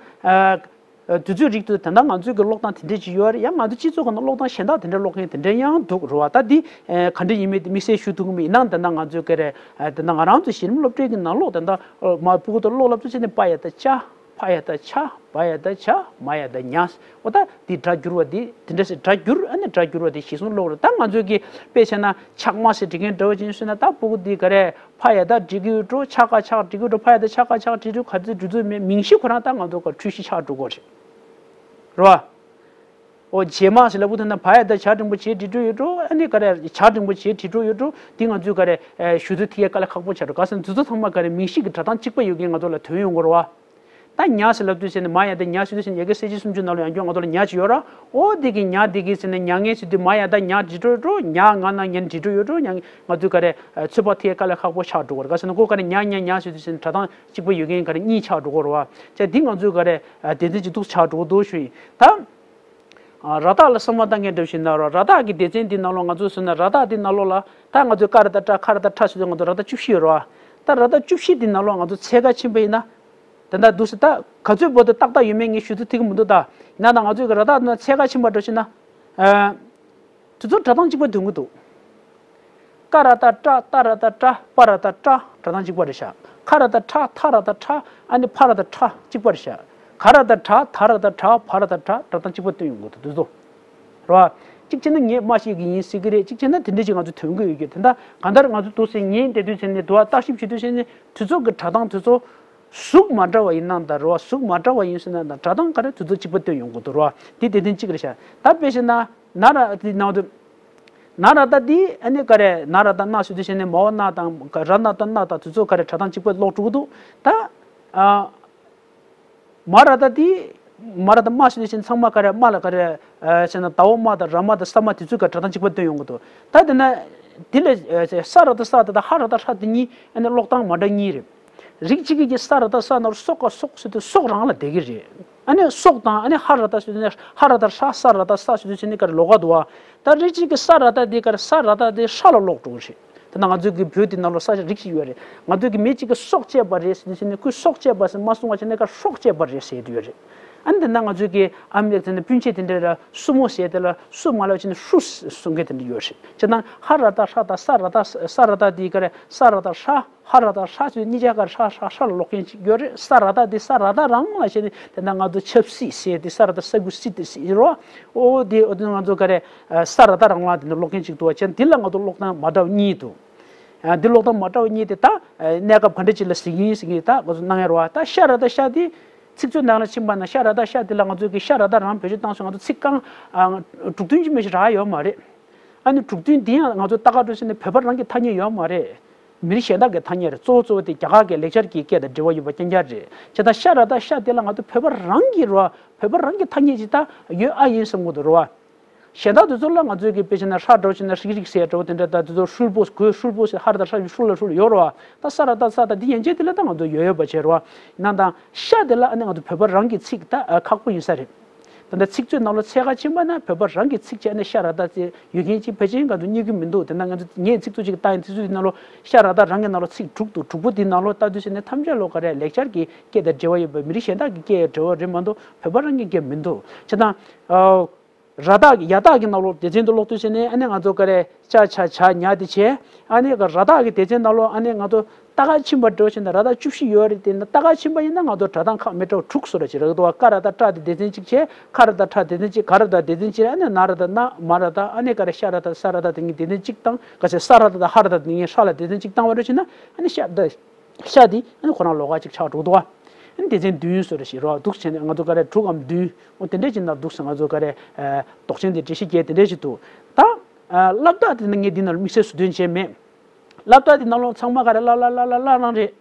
དུས་ཚོད་རིགས་དུས་ད་ལྟ་ང་ཚོའི་གི་ཀློག་སྟངས་དེ་འདྲ་ཅིག་ཡོད་རེད། ཡང་ང་ཚོ་སྤྱི་ཚོགས་ཀྱི་ནང་ཀློག་སྟངས་གཞན་དག་དེ་འདྲ་ཀློག་མཁན་དེ་འདྲ་ཡང་འདུག་རེད་བ། ད་འདི་ག་འདྲ་ཡིན་མིན་དེ་དམིགས་བསལ་ཞུ་ཐུབ་ཀྱི་མེད། ཡིན་ནའང་ད་ལྟ་ང་ཚོའི་གི་རེད། ད་ལྟ་ང་རང་ཚོ་གཞི་རིམ་སློབ་གྲྭའི་གི་ནང་ཀློག་ད་ལྟ་མ་སྤུ་གུ་དང་ཀློག་སློབ་ཚོ་བྱས་ནས་པ་ཡ་བཏགས་ཅ། ཕ་ཡ་བཏགས་ཕྱ། བ་ཡ་བཏགས་བྱ། མ་ཡ་བཏགས་མྱ། འོ་ད་འདི་སྒྲ་བསྒྱུར་བ་འདི་དེ་འདྲ་ཟེར། སྒྲ་བསྒྱུར། ཨ་ནི་སྒྲ་བསྒྱུར་བ་འདི་གཞིར་བཟུང་ཀློག་རེད། ད་ང་ཚོས་ཀྱི་དཔེ་བྱས་ན་ཆག་མ་ཟེར་འབྲི་མཁན་འདྲ་བོ་ཅིག་ཡིན་ཟེར་ན། ད་ཕྲུ་གུ་འདི་ག་རེ་ཕ་ཡ་བཏགས་འབྲི་གི་ཡོད་འགྲོ། ཆ་ག་ཆག་འབྲི་གི་ཡོད་འགྲོ། ཕ་ཡ་བཏགས་ཆ་ག་ཆག་འབྲི་འགྲོ། ག་ཚོད་འབྲི་ཚོད་མེད། མིང་གཞི་ཁོ་རང་ད་ང་ཚོ་ག་འཁྲུལ་གཞི་ཆགས་འགྲོ་གི་རེད། རེད་བ། ཨོ་རྗེས་མ་ཟེར་ལབ་དུས་ད་ཕ་ཡ་བཏགས་བྱ་འགྲེང་བུ་བྱེད་འབྲི་འགྲོ་ཡོད་འགྲོ། ཨ་ནི་ག་རེ་བྱ་འགྲེང་བུ་བྱེད་འབྲི་འགྲོ་ཡོད་འགྲོ། འདི་ང་ཚོས་ག་རེ་ཞུ་ཚོད་ཐིག་ཡ་དཀའ་ལས་ཁག་པོ་ཆགས་འགྲོ། ག་ཟེར་ན་འདི་ཚོ་ཚང་མ་ག་རེ་མིང་གཞི་གི་སྒྲ་གདངས་གཅིག་པ་ཡོད་མཁན་ང་ཚོ་ལ་དོན་ཡོང་གི་རེད་བ། ད་ཉ་ཟེར་ལབ་དུས་ཟེར་ནས་མ་ཡ་བཏགས་ཉ་ཟེར་དུས་ཟེར་ནས་ཡ་གི་གསལ་བྱེད་སུམ་ཅུ་ནང་ལ་ཡང་བསྐྱར་ང་ཚོ་ལ་ཉ་ཅིག་ཡོད་ར། ཨོ་འདི་གི་ཉ་འདི་གི་ཟེར་ནས་མྱ་ངན་ཟེར་དུས་མ་ཡ་བཏགས་མྱ་འབྲི་འགྲོ་ཡོད་འགྲོ། ཉ་ང་ན་ཉན་འབྲི་འགྲོ་ཡོད་འགྲོ། ཉ་ང་ཚོས་ག་རེ་ཚོད་དཔག་ཐིག་ཡ་དཀའ་ལས་ཁག་པོ་ཆགས་འགྲོ་གི་རེད། ག་ཟེར་ན་ཁོ་ག་རེ་ཉ་ཉ་ཉ་ཟེར་དུས་ཟེར་ནས་སྒྲ་གདངས་གཅིག་པ་ཡོད་མཁན་ག་རེ་གཉིས་ཆགས་འགྲོ་གི་རེད་བ། ཅེས་འདི་ང་ཚོས་ག་རེ་དེ་འདྲ་ཅིག་འདུག་ཆགས་འགྲོ་གི་འདུག་ཞུ་ཡིན། ད་ར་བཏགས་ལ་བསམ་བློ་བཏང་མཁན་འདྲ་བཞིན་ན་ར། ར་བཏགས་ཀྱི་སྡེ་ཚན་འདི་ནང་ལོགས་ང་ཚོས་ཟེར་ན་ར་བཏགས་འདི་ནང་ལོགས་ལ་ད་ང་ཚོས་ཀ་ར་བཏགས་ཀྲ། ཁ་ར་བཏགས་ཁྲ་ཟེར་དུས་ང་ཚོ་ར་བཏགས་བཅུ་བཞི་ཡོད་རེད་བ། ད་ར་བཏགས་བཅུ་བཞི་འདི་ནང་ལོགས་ང་ཚོ་ཚད་ཀ་ཕྱིན་པ་ཡིན་ན། ད་ལྟ་འདུག་སེ་ད་ག་ཚོད་བར་དུ་ཏག་ཏག་ཡོད་མེད་ངས་ཞུ་ཚོད་ཐིག་གི་མི་འདུག་ད་ཡིན་ན་ད་ང་ཚོས་ཀྱི་ར་བཏགས་ནང་ཚད་ཀ་ཕྱིན་པ་འདྲ་བཞིན་ན། ཨ། དེ་ཚོ་སྒྲ་གདངས་གཅིག་པ་འདོན་གྱི་འདུག་ཀ་ར་བཏགས་ཀྲ། ཏ་ར་བཏགས་ཏྲ། པ་ར་བཏགས་པྲ། སྒྲ་གདངས་གཅིག་པ་རེད་ཤག་ཁ་ར་བཏགས་ཁྲ། ཐ་ར་བཏགས་ཐྲ། ཨ་ནི་ཕ་ར་བཏགས་ཕྲ། གཅིག་པ་རེད་ཤག་ག་ར་བཏགས་གྲ། ད་ར་བཏགས་དྲ། བ་ར་བཏགས་བྲ། སྒྲ་གདངས་གཅིག་པ་འདོན་ཡོང་གི་འདུག་དེ་ཚོ། རེད་བ། གཅིག་བྱས་ན་ངས་མ་ཤེས་ཀྱི་ཡིན་ཟེར་གྱི་རེད། གཅིག་བྱས་ན་དེ་འདྲ་ཅིག་ང་ཚོ་འདོན་གྱི་ཡོད་རྒྱུ། དེ་འདྲ་གང་ལྟར་ང་ཚོ་འདུག་སེ་ངས་བལྟས་དུས་ཟེར་ནས་འདུག་བ། བརྟག་ཞིབ་བྱེད་དུས་ཟེར་ནས་དེ་ཚོ་གི་སྒྲ་གདངས་དེ་ཚོ། གཟུགས་མ་འདྲ་བ་ཡིན་ན་ད་རེད་བ། གཟུགས་མ་འདྲ་བ་ཡིན་ཟེར་ན་ད་སྒྲ་གདངས་ག་རེ་དེ་ཚོ་གཅིག་པ་འདོན་ཡོང་གི་འདུག་རེད་བ། འདི་སྡེ་ཚན་གཅིག་རེད་ཤག་ད་དཔེ་བཞག་ན་ན་ར་འདི་ནང་དུ། ན་ར་བཏགས་འདི་ཨ་ནི་ག་རེ། ན་ར་བཏགས་ན་ཟེར་དུས་ཟེར་ནས་མ་འོག་ན་དང་ག་ར་ན་བཏགས་ན་དང་དེ་ཚོ་ག་རེ་སྒྲ་གདངས་གཅིག་པ་ཀློག་འགྲོ་གི་འདུག་ད། ཨ། མ་ར་བཏགས་འདི། མ་ར་བཏགས་མ་ཟེར་དུས་ཟེར་ནས་ཚང་མ་ག་རེ། མ་ལ་ག་རེ། ཨ། ཟེར་ན་ཟླ་བ་མ་དང་ར་མ་དང་ས་མ་དེ་ཚོ་ག་སྒྲ་གདངས་གཅིག་པ་འདོན་ཡོང་གི་འདུག་ད་དེ་ན། འདི་ལ་ཨ་ས་ར་བཏགས་ས་དེ་དང་ཧ་ར་བཏགས་ཧྲ་དེ་གཉིས་ཨ་ནི་ཀློག་སྟངས་མ་འདྲ་གཉིས་རེད། རིགས་གཅིག་གིས་ཀྱི་ས་ར་བཏགས་ས་ནང་སྲོག་ག་སྲོག་ཟེར་དུས་སྲོག་རང་ལ་བསྡད་ཀྱི་རེད། ཨ་ནི་སྲོག་དང་ཨ་ནི་ཧ་ར་བཏགས་ཟེར་དུས་ནི་ཧ་ར་བཏགས་ཧྲ། ས་ར་བཏགས་ས་ཟེར་དུས་ཟེར་ནི་ག་རེ་ལོགས་ཀ་འདུག་བ། ད་རིགས་གཅིག་གིས་ས་ར་བཏགས་དེ་ག་རེ། ས་ར་བཏགས་དེ་ཧྲ་ལ་ཀློག་འགྲོ་གི་རེད། དེ་ན་ང་ཚོའི་གི་བོད་འདི་ནང་ལ་ས་རིགས་ཤིག་ཡོད་རེད། ང་ཚོའི་གི་མི་གཅིག་གིས་སྲོག་བཅད་པ་རེད་ཟེར་དུས་ཟེར་ནི་ཁོས་སྲོག་བཅད་པ་ཟེར་མ་གསུང་བ་བྱས་ནས་ག་རེ་སྲོག་བཅད་པ་རེད་ཟེར་གྱི་ཡོད་རེད། ཨ་ནི་དེ་ན་ང་ཚོའི་གི་ཨ་མ་ལགས་ཟེར་ནི་སྤུན་མཆེད་དེ་འདྲ་ལ་སྲུ་མོ་ཟེར་དེ་ལ་སྲུ་མོ་ལབ་བྱས་ནས་ཧྲུ་གསུང་མཁན་དེ་འདྲ་ཡོད་རེད། བྱས་ཙང་ཧ་ར་བཏགས་ཧྲ་དང་ས་ར་བཏགས། ས་ར་བཏགས་དེ་ག་རེ། ས་ར་བཏགས་ཧྲ། ཧ་ར་བཏགས་ཧྲ་ཟེར་གཉིས་ཆ་ག་རེ་ཧྲ་ཧྲ་ཧྲ་ལ་ཀློག་མཁན་ཅིག་ཡོད་རེད། ས་ར་བཏགས་དེ་ས་ར་བཏགས་རང་ལ་བྱས་ནས་དེ་ན་ང་ཚོ་ཆབ་སྲིད་ཟེར་དེ་ས་ར་བཏགས་ས་གུ་སྲིད་དེ་སྲིད་རོ། ཨོ་དེ་ཨོ་དེ་ང་ཚོ་ག་རེ། ས་ར་བཏགས་རང་ལ་དེ་འདྲ་ཀློག་མཁན་ཅིག་འདུག་བ། བྱས་འདི་ལ་ང་ཚོ་ཀློག་སྟངས་མ་འདྲ་བ་གཉིས་འདུག་ཨ། འདི་ཀློག་སྟངས་མ་འདྲ་བ་གཉིས་དེ་ད་གནས་སྐབས་ག་འདྲ་ཅིག་ལ་གཟིགས་ཡིན་ཟེར་གྱི་ད་ང་ཚོ་གནང་ཡ་རེད་བ། ད་ཤ་ར་བཏགས་ཤ་དེ་ཚིག་མཛོད་ནང་ལ་ཕྱིན་པ་ན་ཤ་ར་བཏགས་ཤ་དེ་ལ་ང་ཚོ་གི་ཤ་ར་བཏགས་རང་བེད་སྤྱོད་བཏང་སོང་། ང་ཚོ་ཚིག་རྐང་ཨ་དྲུག་བདུན་ཅིག་མ་གཏོགས་རག་ཡོད་མ་རེད། ཨ་ནི་དྲུག་བདུན་འདི་ཡང་ང་ཚོ་ལྟ་ག་འགྲོ་ཟེར་ནས་བོད་པ་རང་གི་ཐ་སྙད་ཡོད་མ་རེད། མི་རིགས་གཞན་དག་གི་ཐ་སྙད་རེད། གཙོ་བོ་གཙོ་བོ་དེ་རྒྱ་གར་གྱི་ལེགས་སྦྱར་གྱི་སྐད་དང་འབྲེལ་བ་ཡོད་པ་རྐྱང་རྐྱང་རེད། བྱས་ཙང་ཤ་ར་བཏགས་ཤ་དེ་ལ་ང་ཚོ་བོད་པ་རང་གི་རེད་བ། བོད་པ་རང་གི་ཐ་སྙད་ཅིག་ད་ཡོད་ཨ་ཡིན་བསམ་གྱི་འདུག་རེད་བ། གཞན་དག་དེ་ཚོ་ལ་ང་ཚོས་ཀྱི་དཔེ་བྱས་ན་ཧྲ་འདྲ་བོ་བྱས་ན་ཧྲིག་རིག་ཟེར་འདྲ་བོ་དེ་འདྲ། ད་དེ་ཚོ་ཧྲུལ་པོ་གོས་ཧྲུལ་པོ་ཟེར། ཧ་ར་བཏགས་ཧྲ་ཞབས་ཀྱུ་ཧྲུ་ལ་ཧྲུལ་ཡོད་རེད་བ། ད་ས་ར་བཏགས་ས་དང་འདི་ཡན་ཆད་དེ་ལ་ད་ང་ཚོ་ཡོད་ཡོད་པ་བྱས་རེད་བ། ཡིན་ན་ད་ཤ་དེ་ལ་ཨ་ནི་ང་ཚོ་བོད་པ་རང་གི་ཚིག་ད་ཨ་ཁག་པོ་ཡིན་ས་རེད། ད་ལྟ་ཚིག་མཛོད་ནང་ལོགས་ཚད་ཀ་ཕྱིན་པ་ན་བོད་པ་རང་གི་ཚིག་བྱས་ནས་ཤ་ར་བཏགས་ཚིག་ཡོད་མཁན་ཅིག་ཕལ་ཆེར་ང་ཚོ་རྙེད་ཀྱི་མི་འདུག་དེ་ན་ང་ཚོ་ངས་ཚིག་མཛོད་ཅིག་བལྟ་ཡིན། ཚིག་མཛོད་དེ་ནང་ལོགས་ཤ་ར་བཏགས་རང་གི་ནང་ལོགས་ཚིག་དྲུག་འདུག་དྲུག་པོ་དེའི་ནང་ལོགས་ལྟ་དུས་ཟེར་ནས་ཐམས་ཅད་ལོགས་ག་རེ་ལེགས་སྦྱར་གྱི་སྐད་དང་འབྲེལ་བ་ཡོད་པ། མི་རིགས་གཞན་དག་གི་སྐད་འབྲེལ་བ་རེད་མ་གཏོགས་བོད་པ་རང་གི་སྐད་མི་འདུག་བྱས་ཙང་། ཨ། ར་བཏགས་ཀྱི་ཡ་བཏགས་ཀྱི་ནང་ལོགས་སྡེ་ཚན་དུ་ཀློག་དུས་ཟེར་ནས་ཨ་ནི་ང་ཚོ་ག་རེ་ཅ་ཆ་ཇ་ཉ་དེ་བྱས། ཨ་ནི་ག་ར་བཏགས་ཀྱི་སྡེ་ཚན་ནང་ལོགས་ཨ་ནི་ང་ཚོ་ཏ་ག་ཕྱིན་པ་འདྲ་བོ་བྱས་ན་ར་བཏགས་བཅུ་བཞི་ཡོད་རེད། དེ་ན་ཏ་ག་ཕྱིན་པ་ཡིན་ན་ང་ཚོ་སྒྲ་གདངས་ཁག་མི་འདྲ་བ་དྲུག་བཟོ་འདྲ་ཅིག་རག་འདུག་བ། ཀ་ར་བཏགས་ཀྲ་དེ་སྡེ་ཚན་གཅིག་བྱས། ཁ་ར་བཏགས་ཁྲ་སྡེ་ཚན་གཅིག་ག་ར་བཏགས་སྡེ་ཚན་གཅིག་ཨ་ནི་ན་ར་བཏགས་ན། མ་ར་བཏགས་ཨ་ནི་ག་རེ་ཤ་ར་བཏགས་ས་ར་བཏགས་དེ་གཉིས་སྡེ་ཚན་གཅིག་བཏང་། ག་ཚད་ས་ར་བཏགས་དང་ཧ་ར་བཏགས་དེ་གཉིས་ཧྲ་ལ་སྡེ་ཚན་གཅིག་བཏང་བ་འདྲ་བྱས་ན་ཨ་ནི་ཤ་བཏགས། ཤ་དེ་ཨ་ནི་ཁོ་རང་ལོགས་ཀ་ཅིག་ཆགས་འགྲོ་འདུག་བ། ཨ་ནི་སྡེ་ཚན་བདུན་བཟོ་འདྲ་ཞིག་རོ་འདུག་བྱས་ནས་ང་ཚོ་ག་རེ་དྲུག་གམ་བདུན། འོ་དེ་འདྲ་ཅིག་ནང་འདུག་ཟེར། ང་ཚོ་ག་རེ་ཨ་དོགས་ཅན་དེ་འགྲེལ་བཤད་རྒྱག་དེ་འདྲ་ཞིག་འདུག་ད་ཨ་སླབ་བཏགས་དེ་ནི་ངས་འདི་ནང་དམིགས་བསལ་ཟུར་འདོན་བྱས་མེད། སླབ་བཏགས་དེ་ནང་ལོགས་ཚང་མ་ག་རེ་ལ་ལ་ལ་ལ་ལ་རང་རེད།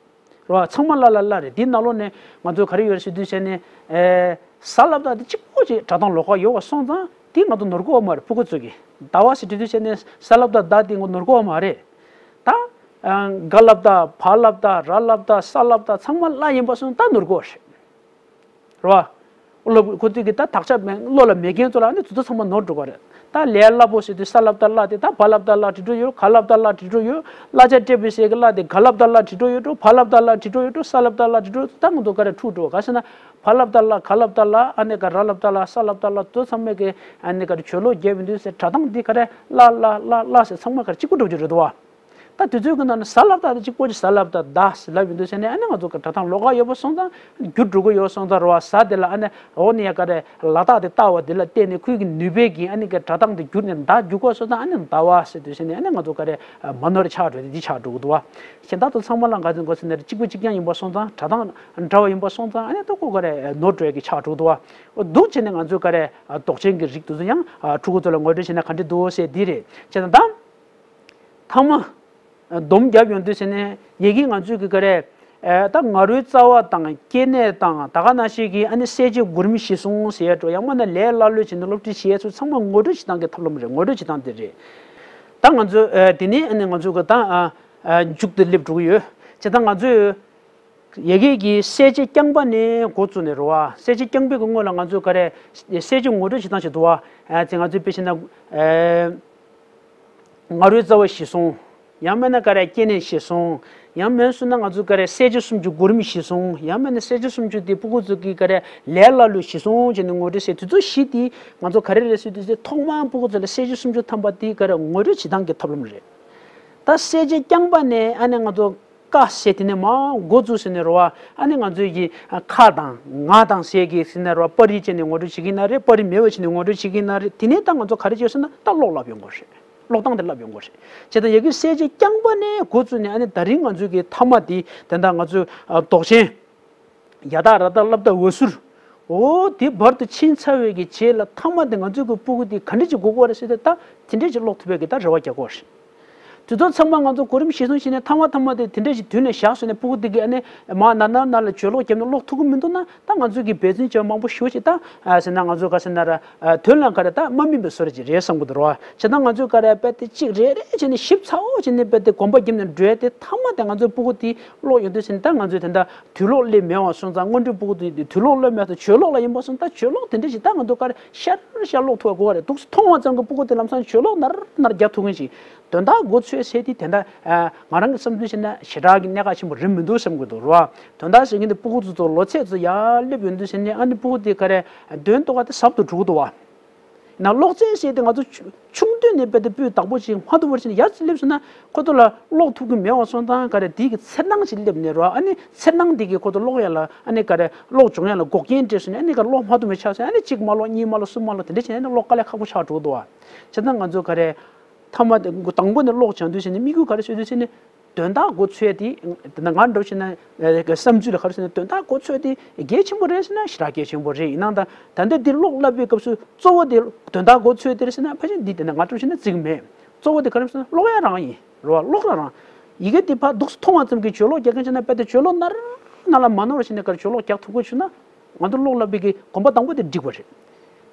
རོ་ཚང་མ་ལ་ལ་ལ་རེད། དེ་ནང་ལོགས་ནས་ང་ཚོ་ག་རེ་ཡོད་རེད་ཟེར་དུས་བྱས་ནས་ཨེ་ཟ་སླབ་བཏགས་དེ་གཅིག་པོ་ཅིག་སྒྲ་གདངས་ལོགས་ཀ་ཡོད་པ་སོང་ཙང་དེ་ང་ཚོ་ནོར་གི་ཡོད་མ་རེད། ཕྲུ་གུ་ཚོ་གིས་ཟླ་བ་ཟེར་དུས་བྱས་ནས་ཟ་སླབ་བཏགས་ཟླ་དེ་ང་ཚོ་ནོར་གི་ཡོད་མ་རེད། ད། ག་སླབ་བཏགས་བ་སླབ་བཏགས་ར་སླབ་བཏགས་ས་སླབ་བཏགས་ཚང་མ་ལ་ཡིན་པ་སོང་ད་ནོར་གི་ཡོད་རེད། རེད་བ། ཨོ་ལབ་ཁོ་ཚོས་ཀྱི་ད་དག་ཆ་མེད་བློ་ལ་མེད་མཁན་ཚོ་ལ་ནི་དེ་ཚོ་ཚང་མ་ནོར་འགྲོ་གི་རེད། ད་ལས་སླ་པོ་ཟེར་དུས་ས་སླབ་བཏགས་སླ་དེ་ད་བ་སླབ་བཏགས་སླ་འབྲི་འགྲོ་ཡོད། ག་སླབ་བཏགས་གླ་འབྲི་འགྲོ་ཡོད། གླ་ཆ་སྤྲད་པའི་ཟེར་གྱི་གླ་དེ་ག་སླབ་བཏགས་གླ་འབྲི་འགྲོ་ཡོད་འགྲོ། བ་སླབ་བཏགས་བླ་འབྲི་འགྲོ་ཡོད་འགྲོ། ས་སླབ་བཏགས་སླ་འབྲི་འགྲོ་ཡོད་འགྲོ། ད་ང་ཚོ་ག་རེ་འཁྲུག་འགྲོ་ག་ཟེར་ན་བ་སླབ་བཏགས་གླ་ག་སླབ་བཏགས་གླ་ཨ་ནི་ག་ར་སླབ་བཏགས་གླ་ས་སླབ་བཏགས་གླ་དེ་ཚོ་ཚང་མས་ཀྱི་ཨ་ནི་ག་རེ་བརྗོད་ལོག་རྒྱབ་ཡོང་དུས་ཟེར་སྒྲ་གདངས་འདི་ག་རེ་སླ་སླ་སླ་སླ་ཟེར་ཚང་མ་ག་རེ་གཅིག་པ་འགྲོ་རྒྱུ་རེད་འདུག་བ། ད་དུས་ཚོད་ཀྱི་ནང་ནས་གཟའ་ལྷག་པ་དང་གཅིག་པོ་ཅིག་གཟའ་ལྷག་པ་དང་ཟླ་ཟེར་ལབ་ཡོང་དུས་ཟེར་ནས་ཨ་ནི་ང་ཚོ་གི་སྒྲ་གདངས་ལོགས་ཀ་ཡོད་པ་སོང་ཙང་འགྱུར་འགྲོ་གི་ཡོད་སོང་ཙང་རེད་བ། གཟའ་དེ་ལ་ཨ་ནི་འོ་ནི་ཡ་ག་རེ་ལ་དྭགས་དེ་ལྟ་བ་དེ་ལ་བརྟེན་ནས་ཁོའི་གི་ནུས་པའི་གི་ཨ་ནི་གི་སྒྲ་གདངས་དེ་འགྱུར་ནས་ཟླ་འགྱུར་གོ་སོང་ཙང་ཨ་ནི་ཟླ་བ་ཟེར་དུས་ཟེར་ནས་ཨ་ནི་ང་ཚོ་ག་རེ་མ་ནོར་ཆགས་འགྲོ་དེ་འདི་ཆགས་འགྲོ་གི་འདུག་བ། གཞན་དག་ཏུ་ཚང་མ་ལ་ག་ཚོད་གོ་ཟེར་ནས་གཅིག་པ་གཅིག་རྐྱང་ཡིན་པ་སོང་ཙང་སྒྲ་གདངས་འདྲ་བ་ཡིན་པ་སོང་ཙང་ཨ་ནི་ད་ཁོ་ག་རེ་ནོར་འགྲོ་ཡ་གི་ཆགས་འགྲོ་གི་འདུག་བ། འདུག་བྱས་ནས་ང་ཚོས་ག་རེ་འདོགས་ཆེན་གྱི་རིགས་དེ་ཚོ་ཡང་ཕྲུ་གུ་ཚོ་ལ་ངོ་སྤྲོད་བྱས་ན་ག་འདྲ་འདུག་ཟེར་འདི་རེད། བྱས་ཙང་ད། ཐ་མ། སྡོམ་རྒྱབ་ཡོང་དུས་ཟེར་ནས་ཡ་གི་ང་ཚོས་ཀྱི་ག་རེ། ཨེ་ད་ང་རོའི་རྩ་བ་དང་སྐྱེ་གནས་དང་ད་ག་ནང་བཞིན་གྱི་ཨ་ནི་གསལ་བྱེད་གོ་རིམ་གཞིར་བཟུང་ཟེར་ཡ་འགྲོ་ཡང་མིན་ན་ལས་སླ་ལོས་བྱས་ནས་སློབ་ཁྲིད་བྱེད་ཡ་ཚོ་ཚང་མ་ངོ་སྤྲོད་བྱེད་སྟངས་ཀྱི་ཐབས་ལམ་རེད། ངོ་སྤྲོད་བྱེད་སྟངས་དེ་རེད། ད་ང་ཚོ་ཨེ་དེ་ནས་ཨ་ནི་ང་ཚོ་གི་ད་ཨ་ཨ་མཇུག་ཏུ་སླེབས་འགྲོ་གི་ཡོད། བྱས་ཙང་ང་ཚོས། ཡ་གི་གི་གསལ་བྱེད་རྐྱང་པ་ནས་འགོ་བཙུགས་ནས་རེད་བ། གསལ་བྱེད་རྐྱང་པའི་གི་སྔོན་ལ་ང་ཚོས་ག་རེ་གསལ་བྱེད་ངོ་སྤྲོད་བྱེད་སྟངས་ཤིག་འདུག་བ། ཨ་ཙི་ང་ཚོས་དཔེ་བྱས་ན་ཨེ་ང་རོའི་རྩ་བ་གཞིར་བཟུང་། ཡང་མིན་ན་ག་རེ་སྐྱེ་གནས་གཞིར་བཟུང་། ཡང་མིན་སོང་ན་ང་ཚོས་ག་རེ་གསལ་བྱེད་སུམ་ཅུ་གོ་རིམ་གཞིར་བཟུང་། ཡང་མིན་ན་གསལ་བྱེད་སུམ་ཅུ་དེ་ཕྲུ་གུ་ཚོ་གི་ག་རེ་ལས་སླ་ལོས་གཞིར་བཟུང་བྱས་ནས་ངོ་སྤྲོད་བྱས། དེ་ཚོ་བཞི་དེ་ང་ཚོ་ག་རེ་རེད་ཟེར་དུས་ཚེ་ཐོག་མར་ཕྲུ་གུ་ཚོ་ལ་གསལ་བྱེད་སུམ་ཅུ་ཐམ་པ་དེ་ག་རེ་ངོ་སྤྲོད་བྱེད་སྟངས་ཀྱི་ཐབས་ལམ་རེད། ད་གསལ་བྱེད་རྐྱང་པ་ནས་ཨ་ནི་ང་ཚོ་ཀ་ཟེར་དེ་ནས་མར་འགོ་བཙུགས་ཟེར་ནས་རེད་བ། ཨ་ནི་ང་ཚོའི་གི་ཁ་དང་ང་དང་ཟེར་གི་ཟེར་ནས་རེད་བ། པར་རིས་བྱས་ནས་ངོ་སྤྲོད་བྱེད་ཀྱི་ན་རེད། པར་རིས་མེད་པ་བྱས་ནས་ངོ་སྤྲོད་བྱེད་ཀྱི་ན་རེད། དེ་ནས་ད་ང་ཚོ་ག་རེ་བྱེད་ཟེར་ན་ད་ཀློག་ལབ་ཡོང་དགོས་རེད། ཀློག་སྟངས་དེ་ལབ་ཡོང་དགོས་རེད། བྱས་ཙང་ཡ་གི་གསལ་བྱེད་རྐྱང་པ་ནས་འགོ་བཙུགས་ནས་ཨ་ནི་ད་རིང་ང་ཚོའི་གི་ཐ་མ་དེ་དེ་འདྲ་ང་ཚོའི་འདོགས་ཆེན། ཡ་བཏགས་ར་བཏགས་སླ་བཏགས་འོད་ཟུར། འོ་དེ་བར་དུ་ཕྱིན་ཚར་བའི་གི་རྗེས་ལ་ཐ་མ་དེ་ང་ཚོའི་གི་ཕྲུ་གུ་དེ་ག་འདྲ་ཅིག་དགོས་ཀྱི་རེད་ཟེར་ཏེ་ད་དེ་འདྲ་ཅིག་ཀློག་ཐུབ་པའི་གི་ད་རེ་བ་རྒྱག་གི་རེད། དེ་ཚོ་ཚང་མ་ང་ཚོ་གོ་རིམ་གཞིར་བཟུང་བྱས་ནས་ཐ་མ་ཐ་མ་དེ་དེ་འདྲ་ཞིག་དུས་ནས་བཞག་སོང་ནས་ཕྲུ་གུ་དེ་གི་ཨ་ནི་མར་ནར་ནར་ནར་ལ་བརྗོད་ཀློག་བརྒྱབ་ནས་ཀློག་ཐུབ་ཀྱི་མི་འདུག་ན་ད་ང་ཚོའི་གི་འབད་བརྩོན་བྱས་པ་མང་པོ་ཞེ་པོ་ཅིག་ད་ཟེར་ན་ང་ཚོ་ག་ཟེར་ན་ར་དོན་ལ་ག་རེ་ད་མ་སྨིན་པའི་བཟོ་འདྲ་ཅིག་རེད་བསམ་གི་འདུག་ར། བྱས་ཙང་ང་ཚོས་ག་རེ་རྦད་དེ་གཅིག་རེ་རེ་བྱས་ནས་ཞིབ་ཚགས་པོ་བྱས་ནས་རྦད་དེ་གོམ་པ་བརྒྱབ་ནས་འགྲོ་ཡ་དེ་ཐ་མ་དེ་ང་ཚོའི་ཕྲུ་གུ་དེ་ཀློག་ཡོང་དུས་ཟེར་ན་ད་ང་ཚོས་དེ་འདྲ་དུས་ཀློག་སླེབས་མེད་པ་སོང་ཙང་སྔོན་འགྲོའི་ཕྲུ་གུ་དེ་དུས་ཀློག་སླེབས་མེད་དུས་བརྗོད་ཀློག་ལ་ཡིན་པ་སོང་ད་བརྗོད་ཀློག་དེ་འདྲ་ཞིག་ད་ང་ཚོ་ག་རེ་ཤར་ཤར་ཀློག་ཐུབ་པ་དགོས་པ་རེད། འདུག་སེ་མཐོང་བ་ཙམ་གྱིས་ཕྲུ་གུ་དེ་ལམ་སང་བརྗོད་ཀློག་ནར་ནར་རྒྱག་ཐུབ་མཁན་ཞིག་དོན་དག་མགོ་ཚོས་ཟེར་དེ་དེ་འདྲ་ང་རང་གི་བསམ་ཚུལ་བྱས་ན་ཞེ་དྲག་གི་གནད་འགག་ཆེན་པོ་རེད་མི་འདུག་བསམ་གྱི་འདུག་ར། དོན་དག་ཟེར་མཁན་དེ་ཕྲུ་གུ་ཚོ་ཚོ་ལོ་ཚད་ཚོ་ཡར་སླེབས་ཡོང་དུས་ཟེར་ནས་ཨ་ནི་ཕྲུ་གུ་དེ་ག་རེ་འདོན་ཐུབ་པ་དེ་ཟབ་ཏུ་འགྲོ་གི་འདུག་བ། ན་ཀློག་རྩལ་ཟེར་དེ་ང་ཚོ་ཆུ་ཆུང་དུས་ནས་རྦད་དེ་སྤུས་དག་པོ་ཅིག་མ་ཐུབ་པར་ཕྱིན་ནས་ཡར་སླེབས་སོང་ན་ཁོ་ཚོ་ལ་ཀློག་ཐུབ་ཀྱི་མེད་པ་སོང་ཙང་ག་རེ་དེའི་གི་འཚེར་སྣང་ཅིག་སླེབས་ནས་རོ། ཨ་ནི་འཚེར་སྣང་དེ་གིས་ཁོ་ཚོ་ཀློག་ཡ་ལ་ཨ་ནི་ག་རེ་ཀློག་སྦྱོང་ཡ་ལ་འགོག་རྐྱེན་སྤྲད་སོང་ནས་ཨ་ནི་ག་རེ་ཀློག་མ་ཐུབ་མེད་ཆགས་སོང་། ཨ་ནི་གཅིག་མ་ཀློག་གཉིས་མ་ཀློག་གསུམ་མ་ཀློག་དེ་འདྲ་བྱས་ནས་ཨ་ནི་ཀློག་དཀའ་ལས་ཁག་པོ་ཆགས་འགྲོ་གི་འདུག་བ། བྱས་ཙང་ང་ཚོ་ག་རེ་མཐའ་མ་དེ་དང་པོ་ནས་ཀློག་སྦྱང་དུས་ཟེར་ནས་དམིགས་ཡུལ་ག་རེ་བཟོས་དུས་ཟེར་ནས། དོན་དག་མགོ་ཚོས་དེ། དེ་ན་ང་འདྲ་བྱས་ན་བསམ་ཚུལ་ལ་ག་རེ་ཟེར་ན་དོན་དག་མགོ་ཚོས་དེ་གལ་ཆེན་པོ་རེད་ཟེར་ན་ཞེ་དྲག་གལ་ཆེན་པོ་རེད། ཡིན་ནའང་ད་ད་ལྟ་འདི་ཀློག་བསླབ་པའི་སྐབས་སུ་གཙོ་བོ་དེ་དོན་དག་མགོ་ཚོས་དེ་རེད་ཟེར་ན་ཕལ་ཆེར་འདི་དེ་ན་ང་འདྲ་བྱས་ན་བརྩི་གི་མེད། གཙོ་བོ་དེ་ག་རེ་ཟེར་ན་ཀློག་ཡ་རང་ཡིན་རེད་བ། ཀློག་ར་རང་། ཡི་གེ་དེ་ཕར་འདུག་སེ་མཐོང་བ་ཙམ་གྱིས་བརྗོད་ཀློག་རྒྱག་མཁན་བྱས་ན་རྦད་དེ་བརྗོད་ཀློག་ནར་ནར་ལ་མ་ནོར་བ་བྱས་ནས་ག་རེ་བརྗོད་ཀློག་རྒྱག་ཐུབ་ཀྱི་བྱུང་ན། ང་ཚོ་ཀློག་བསླབ་པའི་གི་གོམ་པ་དང་པོ་དེ་འགྲིག་པ་རེད།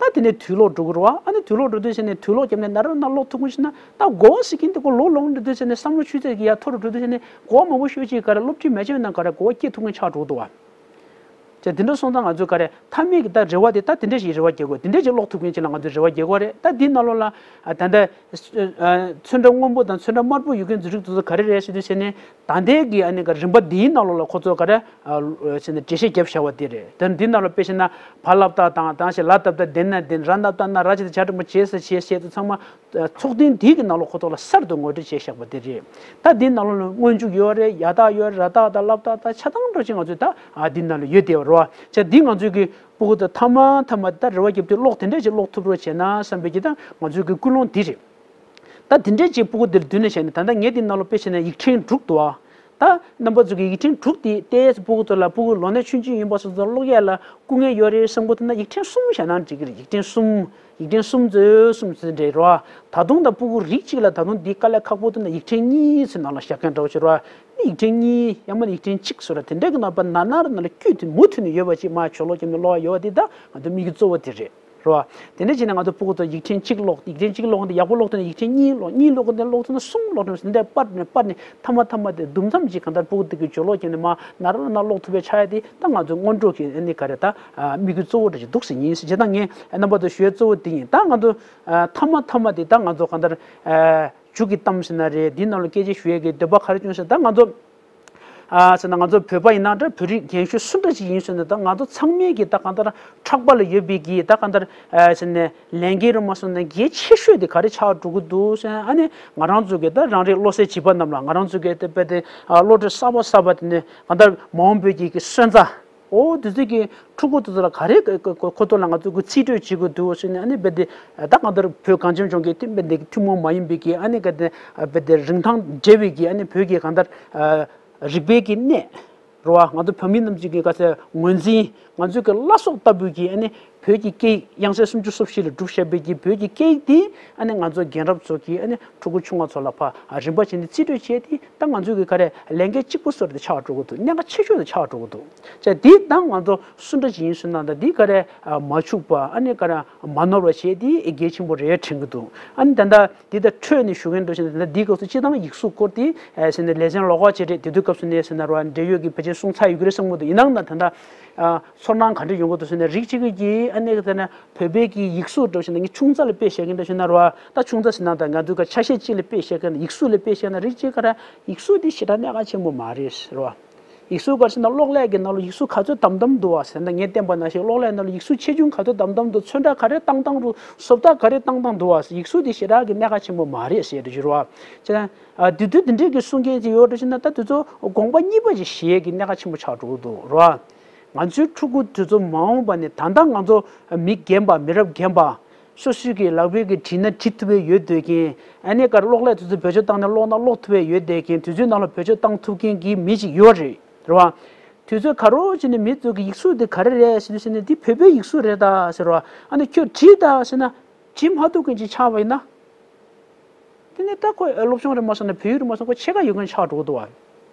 ད་དེ་ནས་དུས་ཀློག་འགྲོ་གི་རེད་བ། ཨ་ནི་དུས་ཀློག་འགྲོ་དུས་ཟེར་ནས་དུས་ཀློག་བརྒྱབ་ནས་ནར་ནར་ཀློག་ཐུབ་ཀྱི་ཡོད་ན་ད་གོ་བ་ཟེར་མཁན་དེ་ཁོ་ལོ་ལོན་འགྲོ་དུས་ཟེར་ནས་བསམ་བློ་ཆུ་ཚད་ཀྱི་ཡར་མཐོ་རུ་འགྲོ་དུས་ཟེར་ནས་གོ་བ་མང་པོ་ཤོད་ཅིག་ག་རེ་སློབ་ཁྲིད་མེད་ཅེས་ན་ག་རེ་གོ་བ་སྐྱེ་ཐུབ་མཁན་ཆགས་འགྲོ་གི་འདུག་བ། ཅེས་དེ་འདྲ་སོང་ཙང་ང་ཚོས་ག་རེ་མཐའ་མའི་གི་ད་རེ་བ་དེ་ད་དེ་འདྲ་ཞིག་རེ་བ་རྒྱག་དགོས། དེ་འདྲ་ཞིག་ཀློག་ཐུབ་མཁན་ཅིག་ལ་ང་ཚོས་རེ་བ་རྒྱག་དགོས་རེད། ད་འདིའི་ནང་ལོགས་ལ་ཨ་ད་ལྟ་ཚོན་ཁྲ་སྔོན་པོ་དང་ཚོན་ཁྲ་དམར་པོ་ཡོད་མཁན་ཚོ་རིགས་དེ་ཚོ་ག་རེ་རེད་ཟེར་དུས་ཟེར་ནས། ད་ལྟའི་གི་ཨ་ནི་ག་རིམ་པ་འདིའི་ནང་ལོགས་ལ་ཁོ་ཚོ་ག་རེ་ཨ་ཟེར་ནས་འགྲེལ་བཤད་བརྒྱབ་བཞག་པ་དེ་རེད། དེ་འདིའི་ནང་ལ་དཔེ་བྱས་ན་བ་ལ་བཏགས་དང་དང་ཞེས་ལ་བཏགས་བཏགས་ལྡན་ན་ལྡན། ར་ན་བཏགས་ན་ར་ཅེས་བྱ་འགྲེང་བུ་བྱས་ཟེར་བྱས་བཤད་དུ་ཚང་མ་ཚོགས་ཐེངས་འདིའི་གི་ནང་ལོགས་ཁོ་ཚོ་ལ་གསར་དུ་ངོ་སྤྲོད་བྱས་བཞག་པ་དེ་རེད། ད་འདིའི་ནང་ལོགས་ལ་སྔོན་འཇུག་ཡོད་རེད། ཡ་བཏགས་ཡོད་རེད། ར་བཏགས་དང་ལ་བཏགས་དང་ཆ་ཚང་འགྲོ་ཅིག་ང་ཚོས་ད་ཨ་འདིའི་ནང་ལ་ཡོད་བསྡད་པ་རེད་བ། བྱས་འདི་ང་ཚོའི་གི་ཕྲུ་གུ་དང་མཐའ་མ་མཐའ་མ་ད་རེ་བ་རྒྱབ་དུས་ཀློག་དེ་འདྲས་ཅིག་ཀློག་ཐུབ་རོགས་བྱས་ན་བསམ་པའི་གི་ད་ང་ཚོའི་གི་ཀུན་སློང་འདི་རེད། ད་དེ་འདྲའི་ཅིག་ཕྲུ་གུ་འདིར་མདུན་ནས་བཤད་ནས་ད་ལྟ་ངས་འདི་ནང་ལ་དཔེ་བྱས་ན་ཡིག་ཕྲེང་དྲུག་འདུག་ཨ། ད་རྣམ་པ་ཚོ་གི་ཡིག་ཕྲེང་དྲུག་དེ་ཏོག་ཙམ་ཕྲུ་གུ་ཚོ་ལ་ཕྲུ་གུ་ལོ་ན་ཆུང་ཆུང་ཡིན་པ་སོང་ཙང་ཀློག་ཡས་ལ་སྐུ་ངལ་ཡོད་རེད་བསམ་གི་འདུག་ན་ཡིག་ཕྲེང་གསུམ་བཞག་ན་འགྲིག་གི་རེད། ཡིག་ཕྲེང་གསུམ། ཡིག་ཕྲེང་གསུམ་ཚོ་གསུམ་ཚོ་འདྲ་རེད་བ། ད་དུང་ད་ཕྲུ་གུ་རིགས་གཅིག་ལ་ད་དུང་འདི་དཀའ་ལས་ཁག་པོ་འདུག་ན་ཡིག་ཕྲེང་གཉིས་ཚོའི་ནང་ལ་བཞག་མཁན་འདྲ་བོ་ཞིག་རེད་བ། ཡིག་ཕྲེང་གཉིས་ཡང་མིན་ན་ཡིག་ཕྲེང་གཅིག་བཟོ་ར་དེ་འདྲའི་གི་ནང་པ་ན་ན་ར་ན་ལ་བསྐྱོད་དེ་མུ་མཐུད་ནས་ཡོད་པ་ཅིག་མ་ཆོག་ལོ་རྒྱབ་ནས་ཀློག་ཡ་ཡོད་པ་དེ་ད་ང་ཚོ་དམིགས་ཡུལ་གཙོ་བོ་དེ་རེད། རེད་བ། དེ་འདྲ་བྱས་ནས་ང་ཚོ་ཕྲུ་གུ་ཚོ་ཡིག་ཕྲེང་གཅིག་ཀློག་ཡིག་ཕྲེང་གཅིག་ཀློག་འདི་ཡག་པོ་ཀློག་ཐུབ་ན་ཡིག་ཕྲེང་གཉིས་ཀློག་གཉིས་ཀློག་འདི་ཀློག་ཐུབ་ན་གསུམ་ཀློག་ཐུབ་ན་འདི་འདྲ་སྤར་ནས་སྤར་ནས་མཐའ་མ་མཐའ་མ་དེ་དུམ་མཚམས་ཅིག་གང་ལྟར་ཕྲུ་གུ་འདི་གི་སྦྱོར་ཀློག་བྱས་ནས་མ་ན་ར་ན་ཀློག་ཐུབ་པའི་ཆགས་ཡ་དེ་ད་ང་ཚོའི་སྔོན་འགྲོ་གི་ཨ་ནི་ག་རེ་ད་དམིགས་ཡུལ་གཙོ་བོ་འདྲ་ཞིག་འདུག་ཟེར་ཡིན་ཟེར་བྱས་ད་ངས་རྣམ་པ་ཚོ་ཞུ་ཡ་གཙོ་བོ་དེ་ཡིན། ད་ང་ཚོ་མཐའ་མ་མཐའ་མ་དེ་ད་ང་ཚོ་གང་ལྟར་མཇུག་གི་གཏམ་ཟེར་ན་རེད། འདི་ནང་ལ་སྐད་ཆ་ཞུ་ཡ་གི་འདོད་པ་ག་རེ་བྱུང་ཟེར་ད་ང་ཚོ་ ཨ་ཟེར་ན་ང་ཚོ་བོད་པ་ཡིན་ན་འདྲ། བོད་རིགས་རྒན་གཞོན་སུ་འདྲ་ཞིག་ཡིན་ཟེར་ན། ད་ང་ཚོ་ཚང་མས་ཀྱི་ད་གང་ལྟར་ཕྲག་པ་ལ་ཡོད་པའི་གི་ད་གང་ལྟར་ཨ་ཟེར་ནས་ལས་འགན་རུ་མ་སོང་ན་གལ་ཆེ་ཤོས་དེ་ག་རེ་ཆགས་འགྲོ་གི་འདུག་ཟེར་ན། ཨ་ནི་ང་རང་ཚོ་གི་ད་རང་རེའི་བློ་གསལ་བྱིས་པ་རྣམས་ལ། ང་རང་ཚོ་གི་དེ་བས་དེ་ཨ་བློ་གྲོས་གསར་པ་གསར་པ་དེ་ནས་གང་ལྟར་མ་འོངས་པའི་གི་གི་སོན་རྩ། ཨོ་དེ་ཚོ་གི་ཕྲུ་གུ་དེ་ཚོ་ལ་ག་རེ་གི་གི་གི་ཁོ་ཐོག་ལ་ང་ཚོ་གི་རྩིས་སྤྲོད་བྱེད་དགོས་འདུག་ཟེར་ནས། ཨ་ནི་བས་དེ་ད་གང་ལྟར་བོད་གངས་ཅན་ལྗོངས་ཀྱི་དེ་བས་དེ་གི་ཐུན་མོང་མ་ཡིན་པའི་གི་ཨ་ནི་ག་དེ་བས་དེ་རིན་ཐང་བྲལ་བའི་གི་ཨ་ནི་བོད་ཀྱི་གང་ལྟར་ཨ་རིག་པའི་གི་གནས་རེད་བ། ང་ཚོ་བོད་མི་རྣམས་ཀྱི་གི་ག་ཚད་ངོས་འཛིན། ང་ཚོའི་གི་བླ་སྲོག་ལྟ་བུའི་གི་ཨ་ནི་བོད་ཀྱི་སྐད་ཡིག། དབྱངས་གསལ་སུམ་ཅུ་སོ་བཞི་ལས་གྲུབ་བཞག་པའི་གི་བོད་ཀྱི་སྐད་ཡིག་དེ་ཨ་ནི་ང་ཚོ་རྒན་རབས་ཚོ་གི་ཨ་ནི་ཕྲུ་གུ་ཆུང་བ་ཚོ་ལ་ཕར་རིམ་པ་བྱས་ནས་རྩིས་སྤྲོད་བྱས་ཏེ། ད་ང་ཚོའི་གི་ག་རེ་ལས་འགན་གཅིག་པུ་བཟོ་འདྲ་དེ་ཆགས་འགྲོ་གི་འདུག་གནད་འགག་ཆེ་ཤོས་དེ་ཆགས་འགྲོ་གི་འདུག་ཅེས། དེ་ད་ང་ཚོ་སུ་འདྲ་ཞིག་ཡིན་ཟེར་ན། ད་འདི་ག་རེ་མ་འཆུག་པ། ཨ་ནི་ག་རེ་མ་ནོར་བ་བྱས་དེ་གལ་ཆེན་པོ་རེད་དྲན་གི་འདུག་ཨ་ནི་ད་ལྟ་འདི་ད་འཕྲོས་ནས་ཞུ་མཁན་འདྲ་ཞིག་ན། ད་ལྟ་འདིའི་སྐབས་སུ་སྤྱི་བཏང་ཡིག་གཟུགས་སྐོར་དེ་ཨེ་ཟེར་ནས་ལེ་ཚན་ལོགས་ཀ་བྱས་རེད། དེ་དུས་སྐབས་སུ་ནས་ཟེར་ན་རོ། འབྲེལ་ཡོད་ཀྱི་ཕལ་ཆེར་གསུང་ཚར་ཡོད་ཀྱི་རེད་བསམ་གི་འདུག་ཡིན་ནའང་ད་ད་ལྟ་ཨ་ཚོར་སྣང་ག་འདྲ་ཡོང་གི་འདུག་ཟེར་ན། རིགས་གཅིག་གིས་ཨ་ནི་ཟེར་ན་བོད་པའི་གི་ཡིག་གཟུགས་འདྲ་ཞིག་ན་ངས་ཆུང་ཙག་ལ་དཔེ་བཤད་མཁན་འདྲ་ཞིག་ན་རོ། ད་ཆུང་ཙག་ཟེར་ན་ད་ང་ཚོའི་ག་ཆ་ཤས་གཅིག་ལ་དཔེ་བཤད་མཁན། ཡིག་གཟུགས་ལ་དཔེ་བཤད་ན། རིགས་གཅིག་ག་རེ་ཡིག་གཟུགས་འདི་ཞེ་དྲག་གནད་འགག་ཆེན་པོ་མ་རེད་ཟེར་རོ། ཡིག་གཟུགས་ག་རེ་ཟེར་ན་གློག་ཀླད་ཀྱི་ནང་ལ་ཡིག་གཟུགས་ག་ཚོད་དམ་དམ་འདུག་བ་ཟེར་ན། ངས་བསྟན་པ་ནང་བཞིན་གློག་ཀླད་ནང་ལ་ཡིག་གཟུགས་ཆེ་ཆུང་ག་ཚོད་དམ་དམ་འདུག་ཚོན་ཁྲ་ག་རེ་བཏང་བཏང་འདུག་བཟོ་ལྟ་ག་རེ་བཏང་བཏང་འདུག་བ། ཡིག་གཟུགས་འདི་ཞེ་དྲག་གི་གནད་འགག་ཆེན་པོ་མ་རེད་ཟེར་རེད་ཞུ་རོ། བྱས་ན་ཨ་དེ་དུས་དེ་འདྲས་ཀྱི་གསུང་མཁན་ཅིག་ཡོད་འགྲོ་ཞིག་ན། ད་དེ་ཚོ་དགོངས་པ་གཉིས་པ་ཅིག་བཞེས་ཀྱི་གནད་འགག་ཆེན་པོ་ཆགས་འགྲོ་གི་འདུག་རོ། ང་ཚོའི་ཕྲུ་གུ་དེ་ཚོ་མ་འོངས་པ་ནས། ད་ལྟ་ང་ཚོ་མི་རྒན་པ། མི་རབས་རྒན་པ། སོ་སོའི་གི་ལག་པའི་གི་བྲིས་ན་བྲིས་ཐུབ་པའི་ཡོད་བསྡད་མཁན། ཨ་ནི་ག་རེ་གློག་ཀླད་དེ་ཚོ་བེད་སྤྱོད་བཏང་ནས་ཀློག་ན་ཀློག་ཐུབ་པའི་ཡོད་བསྡད་མཁན། དུས་ཚོད་ནང་ལ་བེད་སྤྱོད་བཏང་ཐུབ་མཁན་གྱི་མི་ཅིག་ཡོད་རེད། རེད་བ། དུས་ཚོད་ག་རེ་བྱས་ནས་མི་ཚོ་གི་ཡིག་གཟུགས་དེ་ག་རེ་རེད་ཟེར་དུས་ཟེར་ན། འདི་བོད་པའི་ཡིག་གཟུགས་རེད་ད་ཟེར་བ། ཨ་ནི་ཁྱོད་བྲིས་ད་ཟེར་ན་བྲིས་མ་ཐུབ་མཁན་ཅིག་ཆགས་པ་ཡིན་ན། དེ་ནས་ད་ཁོ་སློབ་སྦྱོང་རེད་མ་སོང་ན། བོད་ཡིག་རེད་མ་སོང་ན། ཁོ་ཕྱེད་ཀ་ཡོད་མཁན་ཆགས་འགྲོ་གི་འདུག་བ།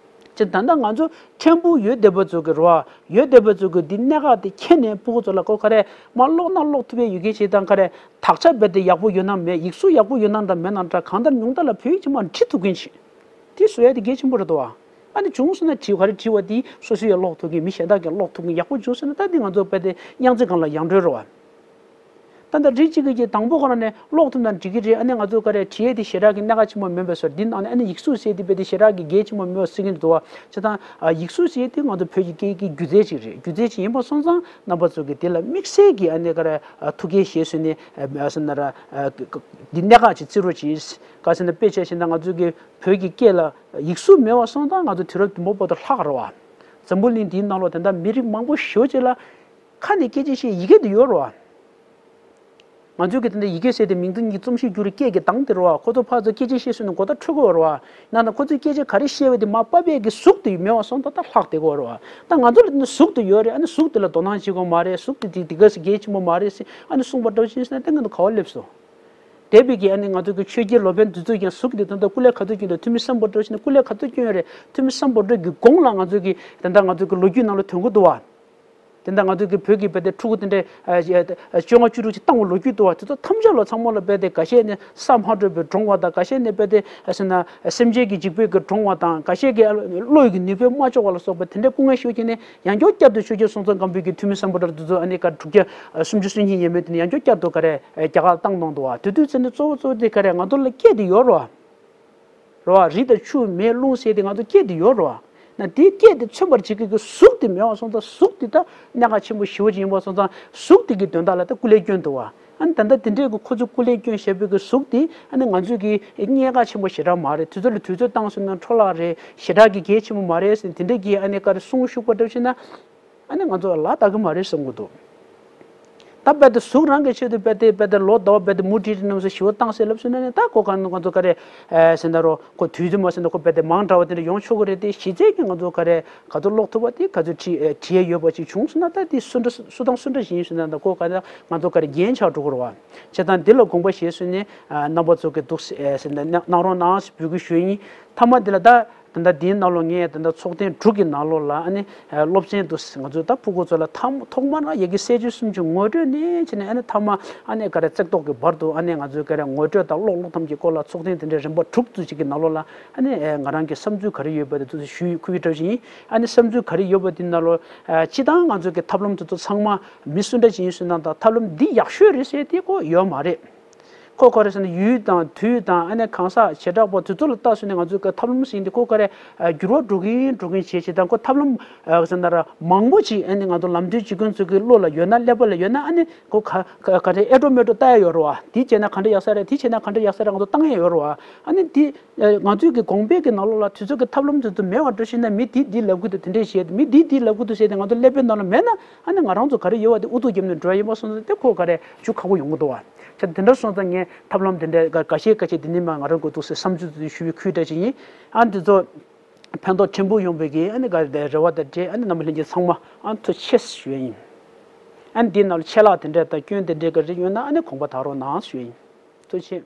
ཅེས་ད་ལྟ་ང་ཚོ་ཕྲན་བུ་ཡོད་བསྡད་པ་ཚོ་གི་རོ། ཡོད་བསྡད་པ་ཚོ་གི་འདི་གནད་འགག་དེ་མཁྱེན་ནས་ཕྲུ་གུ་ཚོ་ལ་ཁོ་ག་རེ་མར་ཀློག་ན་ཀློག་ཐུབ་པའི་ཡོད་མཁན་ཞིག་དང་། ག་རེ་དག་ཆ་རྦད་དེ་ཡག་པོ་ཡོད་ན་མེད། ཡིག་གཟུགས་ཡག་པོ་ཡོད་ན་འདྲ་མེད་ན་འདྲ། གང་ལྟར་ཉུང་མཐའ་ལ་བོད་ཡིག་ཅིག་མར་འབྲི་ཐུབ་མཁན་ཞིག་དེ་བཟོ་ཡ་དེ་གལ་ཆེན་པོ་རེད་དོ། ཨ་ནི་བྱུང་སོང་ན་བྲིས། ག་རེ་བྲིས་པ་དེ་སོ་སོ་ཡང་ཀློག་ཐུབ་མཁན། མི་གཞན་དག་ཀྱང་ཀློག་ཐུབ་མཁན་ཡག་པོ་བྱུང་སོང་ན། ད་དེ་ང་ཚོ་རྦད་དེ་དབྱངས་རྩེ་སྒང་ལ་ཡར་འགྲོ་རེད་བ། ད་ལྟ་རིགས་གཅིག་གིས་དང་པོ་ཁོ་རང་ནས་ཀློག་ཐུབ་ན་འགྲིག་གི་རེད། ཨ་ནི་ང་ཚོ་ག་རེ་བྲིས་ཡས་དེ་ཞེ་དྲག་གི་གནད་འགག་ཆེན་པོ་མིན་པའི་བཟོ་འདྲ། འདི་ནང་ནས་ཨ་ནི་ཡིག་གཟུགས་ཟེར་དེ་རྦད་དེ་ཞེ་དྲག་གི་གལ་ཆེན་པོ་མེད་པ་ཟེར་གྱིན་འདུག་བ། བྱས་ཙང་ཨ་ཡིག་གཟུགས་ཟེར་དེ་ང་ཚོ་བོད་ཀྱི་སྐད་ཡིག་གི་སྒྱུ་རྩལ་ཅིག་རེད། སྒྱུ་རྩལ་ཅིག་ཡིན་པ་སོང་ཙང་རྣམ་པ་ཚོ་གིས་དེ་ལ་དམིགས་བསལ་གྱི་ཨ་ནི་ག་རེ་ཨ་ཐུགས་འགན་བཞེས་བཟོས་ནས་ཨ་ཟེར་ན་ར། ཨ་འདི་གནད་འགག་ཅིག་བརྩི་རོགས་གྱིས། ག་ཟེར་ན་དཔེ་ཆ་བཞག་ན་ང་ཚོ་གི་བོད་ཀྱི་སྐད་ལ་ཡིག་གཟུགས་མེད་པ་སོང་ཙང་ང་ཚོ་དུས་རབས་རྒྱུན་པ་བར་དུ་ལྷག་རེད་བ། འཛམ་བུ་གླིང་འདིའི་ནང་ལོགས་དེ་འདྲ་མི་རིགས་མང་པོ་ཞེ་པོ་ཅིག་ལ་ཁ་ནས་སྐད་ཆ་བཤད་ཡི་གེ་དེ་ཡོད་རེད་བ། ང་ཚོའི་གི་དེ་འདྲ་ཡི་གེ་ཟེར་དེ་མིང་དོན་གཉིས་རྩོམ་གཞི་བསྒྱུར་སྐད་ཀྱི་གདངས་དེ་རེད་བ། ཁོ་ཚོ་ཕར་ཚུར་སྐད་ཆ་བཤད་སོང་ན་གོ་བརྡ་འཕྲོད་ཀྱི་ཡོད་རེད་བ། ཡིན་ན་ཁོ་ཚོས་སྐད་ཆ་ག་རེ་བཤད་པ་དེ་མར་ཕབ་པའི་གི་གཟུགས་དེ་མེད་པ་སོང་ཙང་ད་ལྷག་བསྡད་ཀྱི་ཡོད་རེད་བ། ད་ང་ཚོ་ལ་དེ་འདྲ་གཟུགས་དེ་ཡོད་རེད། ཨ་ནི་གཟུགས་དེ་ལ་དོ་སྣང་བྱེད་དགོས་མ་རེད། གཟུགས་དེ་དེ་དེ་ག་ཟེ་གལ་ཆེན་པོ་མ་རེད་ཟེར་ཨ་ནི་གསུངས་པ་འདྲ་བཞིན་ཟེར་ན་དེ་ང་ཚོ་ག་པར་སླེབས་སོང་། དེ་བས་ཀྱི་ཨ་ནི་ང་ཚོ་གི་ཆོས་རྒྱལ་ལོ་པཎ་འདི་ཚོ་ཀྱང་གཟུགས་དེ་ད་ལྟ་སྐུ་ལས་ག་ཚོད་བསྐྱོན་འདུག་ཐུ་མི་སམ་བྷོ་ཊ་ཟེར་ནས་སྐུ་ལས་ག་ཚོད་བསྐྱོན་ཡོད་རེད། ཐུ་མི་སམ་བྷོ་ཊ་གི་གོང་ལ་ང་ཚོ་གི་ད་ལྟ་ང་ཚོ་གི་ལོ་རྒྱུས་ནང་ལ་ཐོན་གྱི་འདུག་བ། དེ་འདྲ་ང་ཚོ་གི་བོད་ཀྱི་བོད་དེ་ཕྲུ་གུ་དེ་འདྲའི་ཨ་ཨ་བཅོ་ལྔ་བཅུ་དྲུག་ཅིག་བཏང་བའི་ལོ་རྒྱུས་འདུག་བ། དེ་ཚོ་ཐམས་ཅད་ལ་ཚང་མ་ལ་རྦད་དེ་འགའ་ཤས་ནི་ས་མ་དྲོས་པས་གྲོངས་པ་དང་། འགའ་ཤས་ནི་རྦད་དེ་ཨ་ཟེར་ན་སེམས་ཅན་གྱི་འཇིགས་པས་ཀྱིས་གྲོངས་པ་དང་། འགའ་ཤས་ཀྱི་བློ་ཡི་གི་ནུས་པས་མ་ལྕོགས་པ་ལ་སོགས་པ་དེ་འདྲའི་སྐུ་ངལ་ཤོར་གྱི་ནི་ཡང་བསྐྱར་བསྐྱར་དུ་ཆོས་རྒྱལ་སྲོང་བཙན་སྒམ་པོའི་གི་ཐུ་མི་སམ་བྷོ་ཊ་དེ་ཚོ་ཨ་ནི་ག་དྲུག་བརྒྱ་སུམ་ཅུ་སོ་གཉིས་ཡས་མས་དེ་ནི་ཡང་བསྐྱར་བསྐྱར་དུ་ག་རེ་རྒྱ་གར་བཏང་གནང་འདུག་བ། དེ་དུས་ཚོད་ནི་གཙོ་བོ་གཙོ་བོ་དེ་ག་རེ་ང་ཚོ་ལ་སྐད་དེ་ཡོད་རེད་བ། རེད་བ། རི་དང་ཆུ་མེ་རླུང་ཟེར་དེ་ང་ཚོ་སྐད་དེ་ཡོད་རེད་བ། ན་དེའི་སྐད་དེ་མཚོན་པར་བྱེད་མཁན་གྱི་གཟུགས་དེ་མེད་པ་སོང་ཙང་། གཟུགས་དེ་ད་གནད་འགག་ཆེན་པོ་ཞེ་པོ་ཅིག་ཡིན་པ་སོང་ཙང་། གཟུགས་དེ་གི་དོན་དག་ལ་ད་སྐུ་ལས་བསྐྱོན་འདུག་བ། ཨ་ནི་ད་ལྟ་དེ་འདྲའི་གི་ཁོ་ཚོས་སྐུ་ལས་བསྐྱོན་བཞག་པའི་གི་གཟུགས་དེ་ཨ་ནི་ང་ཚོས་གི་གནད་འགག་ཆེན་པོ་ཞེ་དྲག་མ་རེད། དུས་ཚོད་ལ་དུས་ཚོད་བཏང་སོང་ན་འཕྲོ་བརླག་རེད། ཞེ་དྲག་གི་གལ་ཆེན་པོ་མ་རེད་ཟེར་དེ་འདྲའི་གི་ཨ་ནི་ག་རེ་གསུང་ཤུགས་པ་འདྲ་བྱས་ན། ཨ་ནི་ང་ཚོ་ལ་ལྟ་གི་མ་རེད་བསམ་གི་འདུག་ད་རྦད་དེ་གཟུགས་རང་གི་ཆེད་དུ་རྦད་དེ་རྦད་དེ་ལོ་ཟླ་བ་རྦད་དེ་མུ་ཁྲི་ཁྲི་རྣམས་སུ་ཞི་བ་བཏང་ཟེར་ལབ་སོང་ན་ནི། ད་གོ་ག་ང་ཚོ་ག་རེ་ཨེ་ཟེར་ན་རོ། ཁོ་དུས་ཚོད་མ་ཟིན་ན་ཁོ་རྦད་དེ་མང་དྲགས་པ་དེ་འདྲ་ཡོང་ཆོག་གི་རེད་དེ། གཞི་རྩའི་གི་ང་ཚོ་ག་རེ་ག་ཚོད་ཀློག་ཐུབ་པ་དེ་ག་ཚོད་བྲིས་ཨེ་བྲིས་ཡས་ཡོད་པ་ཅིག་བྱུང་སོང་ན། ད་དེ་སུ་འདྲ་སུ་དང་སུ་འདྲ་ཞིག་ཡིན་ཟེར་ན། ད་གོ་ག་ད་ང་ཚོ་ག་རེ་རྒན་ཆགས་འགྲོ་གི་རེད་བ། བྱས་ཙང་འདི་ལ་དགོངས་པ་བཞེས་སོང་ནས་ཨ་རྣམ་པ་ཚོ་གི་འདུག་ཟེར་ཨེ་ཟེར་ན་གནང་རོགས་གནང་ཞེས་འབོད་སྐུལ་ཞུ་ཡིན། མཐའ་མ་འདི་ལ་ད། ད་ལྟ་འདིའི་ནང་ལོགས་ངས་ད་ལྟ་ཚོགས་ཐེངས་དྲུག་གི་ནང་ལོགས་ལ་ཨ་ནི་སློབ་ཚན་དུ་ང་ཚོས་ད་ཕྲུ་གུ་ཚོ་ལ་ཐ་ཐོག་མར་ཡ་གི་གསལ་བྱེད་སུམ་ཅུ་ངོ་སྤྲོད་ནས་བྱས་ནས། ཨ་ནི་མཐའ་མ་ཨ་ནི་ག་རེ་བརྩེགས་ཐོག་གི་བར་དུ་ཨ་ནི་ང་ཚོས་ག་རེ་ངོ་སྤྲོད་དང་ཀློག་ཀློག་ཐམས་ཅད་སྐོར་ལ་ཚོགས་ཐེངས་དེ་འདྲའི་རིམ་པ་དྲུག་ཙམ་ཅིག་གི་ནང་ལོགས་ལ་ཨ་ནི་ང་རང་གི་བསམ་ཚུལ་ག་རེ་ཡོད་པ་དེ་ཚོ་ཞུ་ཁུལ་བྱེད་འདྲ་ཞིག་ཡིན། ཨ་ནི་བསམ་ཚུལ་ག་རེ་ཡོད་པ་དེ་ནང་ལོགས་སྤྱིར་བཏང་ང་ཚོའི་གི་ཐབས་ལམ་དེ་ཚོ་ཚང་མ་མི་སུ་འདྲ་ཞིག་ཡིན་ཟེར་ན་དང་ཐབས་ལམ་འདི་ཡག་ཤོས་རེད་ཟེར་དེ་ཁོ་ཡོད་མ་རེད། ཁོ་ག་རེ་ཟེར་ན་ཡུལ་དང་དུས་དང་ཨ་ནི་གང་ཟག་བྱེ་བྲག་པ་དེ་ཚོ་ལ་ལྟ་སོང་ནས་ང་ཚོའི་གི་ཐབས་ལམ་ཟེར་མཁན་དེ་ཁོ་ག་རེ་འགྱུར་བ་འགྲོ་གིན་འགྲོ་གིན་བྱེད་བྱེད་དང་ཁོ་ཐབས་ལམ་ཟེར་ན་ར་མང་པོ་ཅིག་ཨ་ནི་ང་ཚོ་ལམ་སྟོན་བྱེད་མཁན་ཚོ་གི་བློ་ལ་ཡོད་ན་ཀླད་པ་ལ་ཡོད་ན་ཨ་ནི་ཁོ་ག་ག་ག་རེ་ཨེ་ཏྲོ་མེ་ཏྲོ་ལྟ་ཡ་ཡོད་རེད་བ། དེ་བྱས་ན་ག་འདྲ་ཡག་ས་རེད། དེ་བྱས་ན་ག་འདྲ་ཡག་ས་རེད། ང་ཚོ་བཏང་ཡ་ཡོད་རེད་བ། ཨ་ནི་དེ་ང་ཚོའི་གི་གོང་འཕེལ་གི་ནང་ལོགས་ལ་དུས་ཚོད་ཀྱི་ཐབས་ལམ་དེ་ཚོ་མེད་པ་འདྲ་ཞིག་ན་མི་དེ་འདི་ལབ་གི་འདུག་དེ་འདྲས་བཤད་དེ་མི་དེ་འདི་ལབ་གི་འདུག་ཟེར་ཏེ་ང་ཚོ་ཀླད་པའི་ནང་ལ་མེད་ན་ཨ་ནི་ང་རང་ཚོ་ག་རེ་ཡོད་བ་དེ་ཨུ་ཐུག་རྒྱབ་ནས་འགྲོ་ཡ་ཡིན་པ་སོང་ཙང་དེ་ཁོ་ག་རེ་ཇུས་ཁག་པོ་ཡོང་གི་འདུག་བ། ཆ་དེ་འདྲ་སོང་ཙང་ངས་ཐབས་ལམ་དེ་འདྲས་འགའ་ཤས་འགའ་ཤས་དེ་ནི་མ་ང་རང་གི་འདུག་སེ་བསམ་ཚུལ་དེ་ཞུ་བའི་ཁུལ་འདྲ་ཞིག་ཡིན། ཨ་འདི་ཚོ་ཕན་ཐོགས་ཕྲན་བུ་ཡོང་བའི་གི་ཨ་ནི་ག་རེ་རེ་བ་དང་འབྲེལ་ཨ་ནི་རྣམ་པ་ལྷན་རྒྱས་ཚང་མ་ཨ་ཐུགས་རྗེ་ཆེ་ཞུ་ཡ་ཡིན། ཨ་ནི་འདི་ནང་ལ་ཆད་ལྷག་དེ་འདྲས་དང་སྐྱོན་དེ་འདྲས་ག་རེ་ཡོད་ན་ཨ་ནི་དགོངས་པ་དག་རོགས་གནང་ཞུ་ཡ་ཡིན། ཐུགས་རྗེ་ཆེ།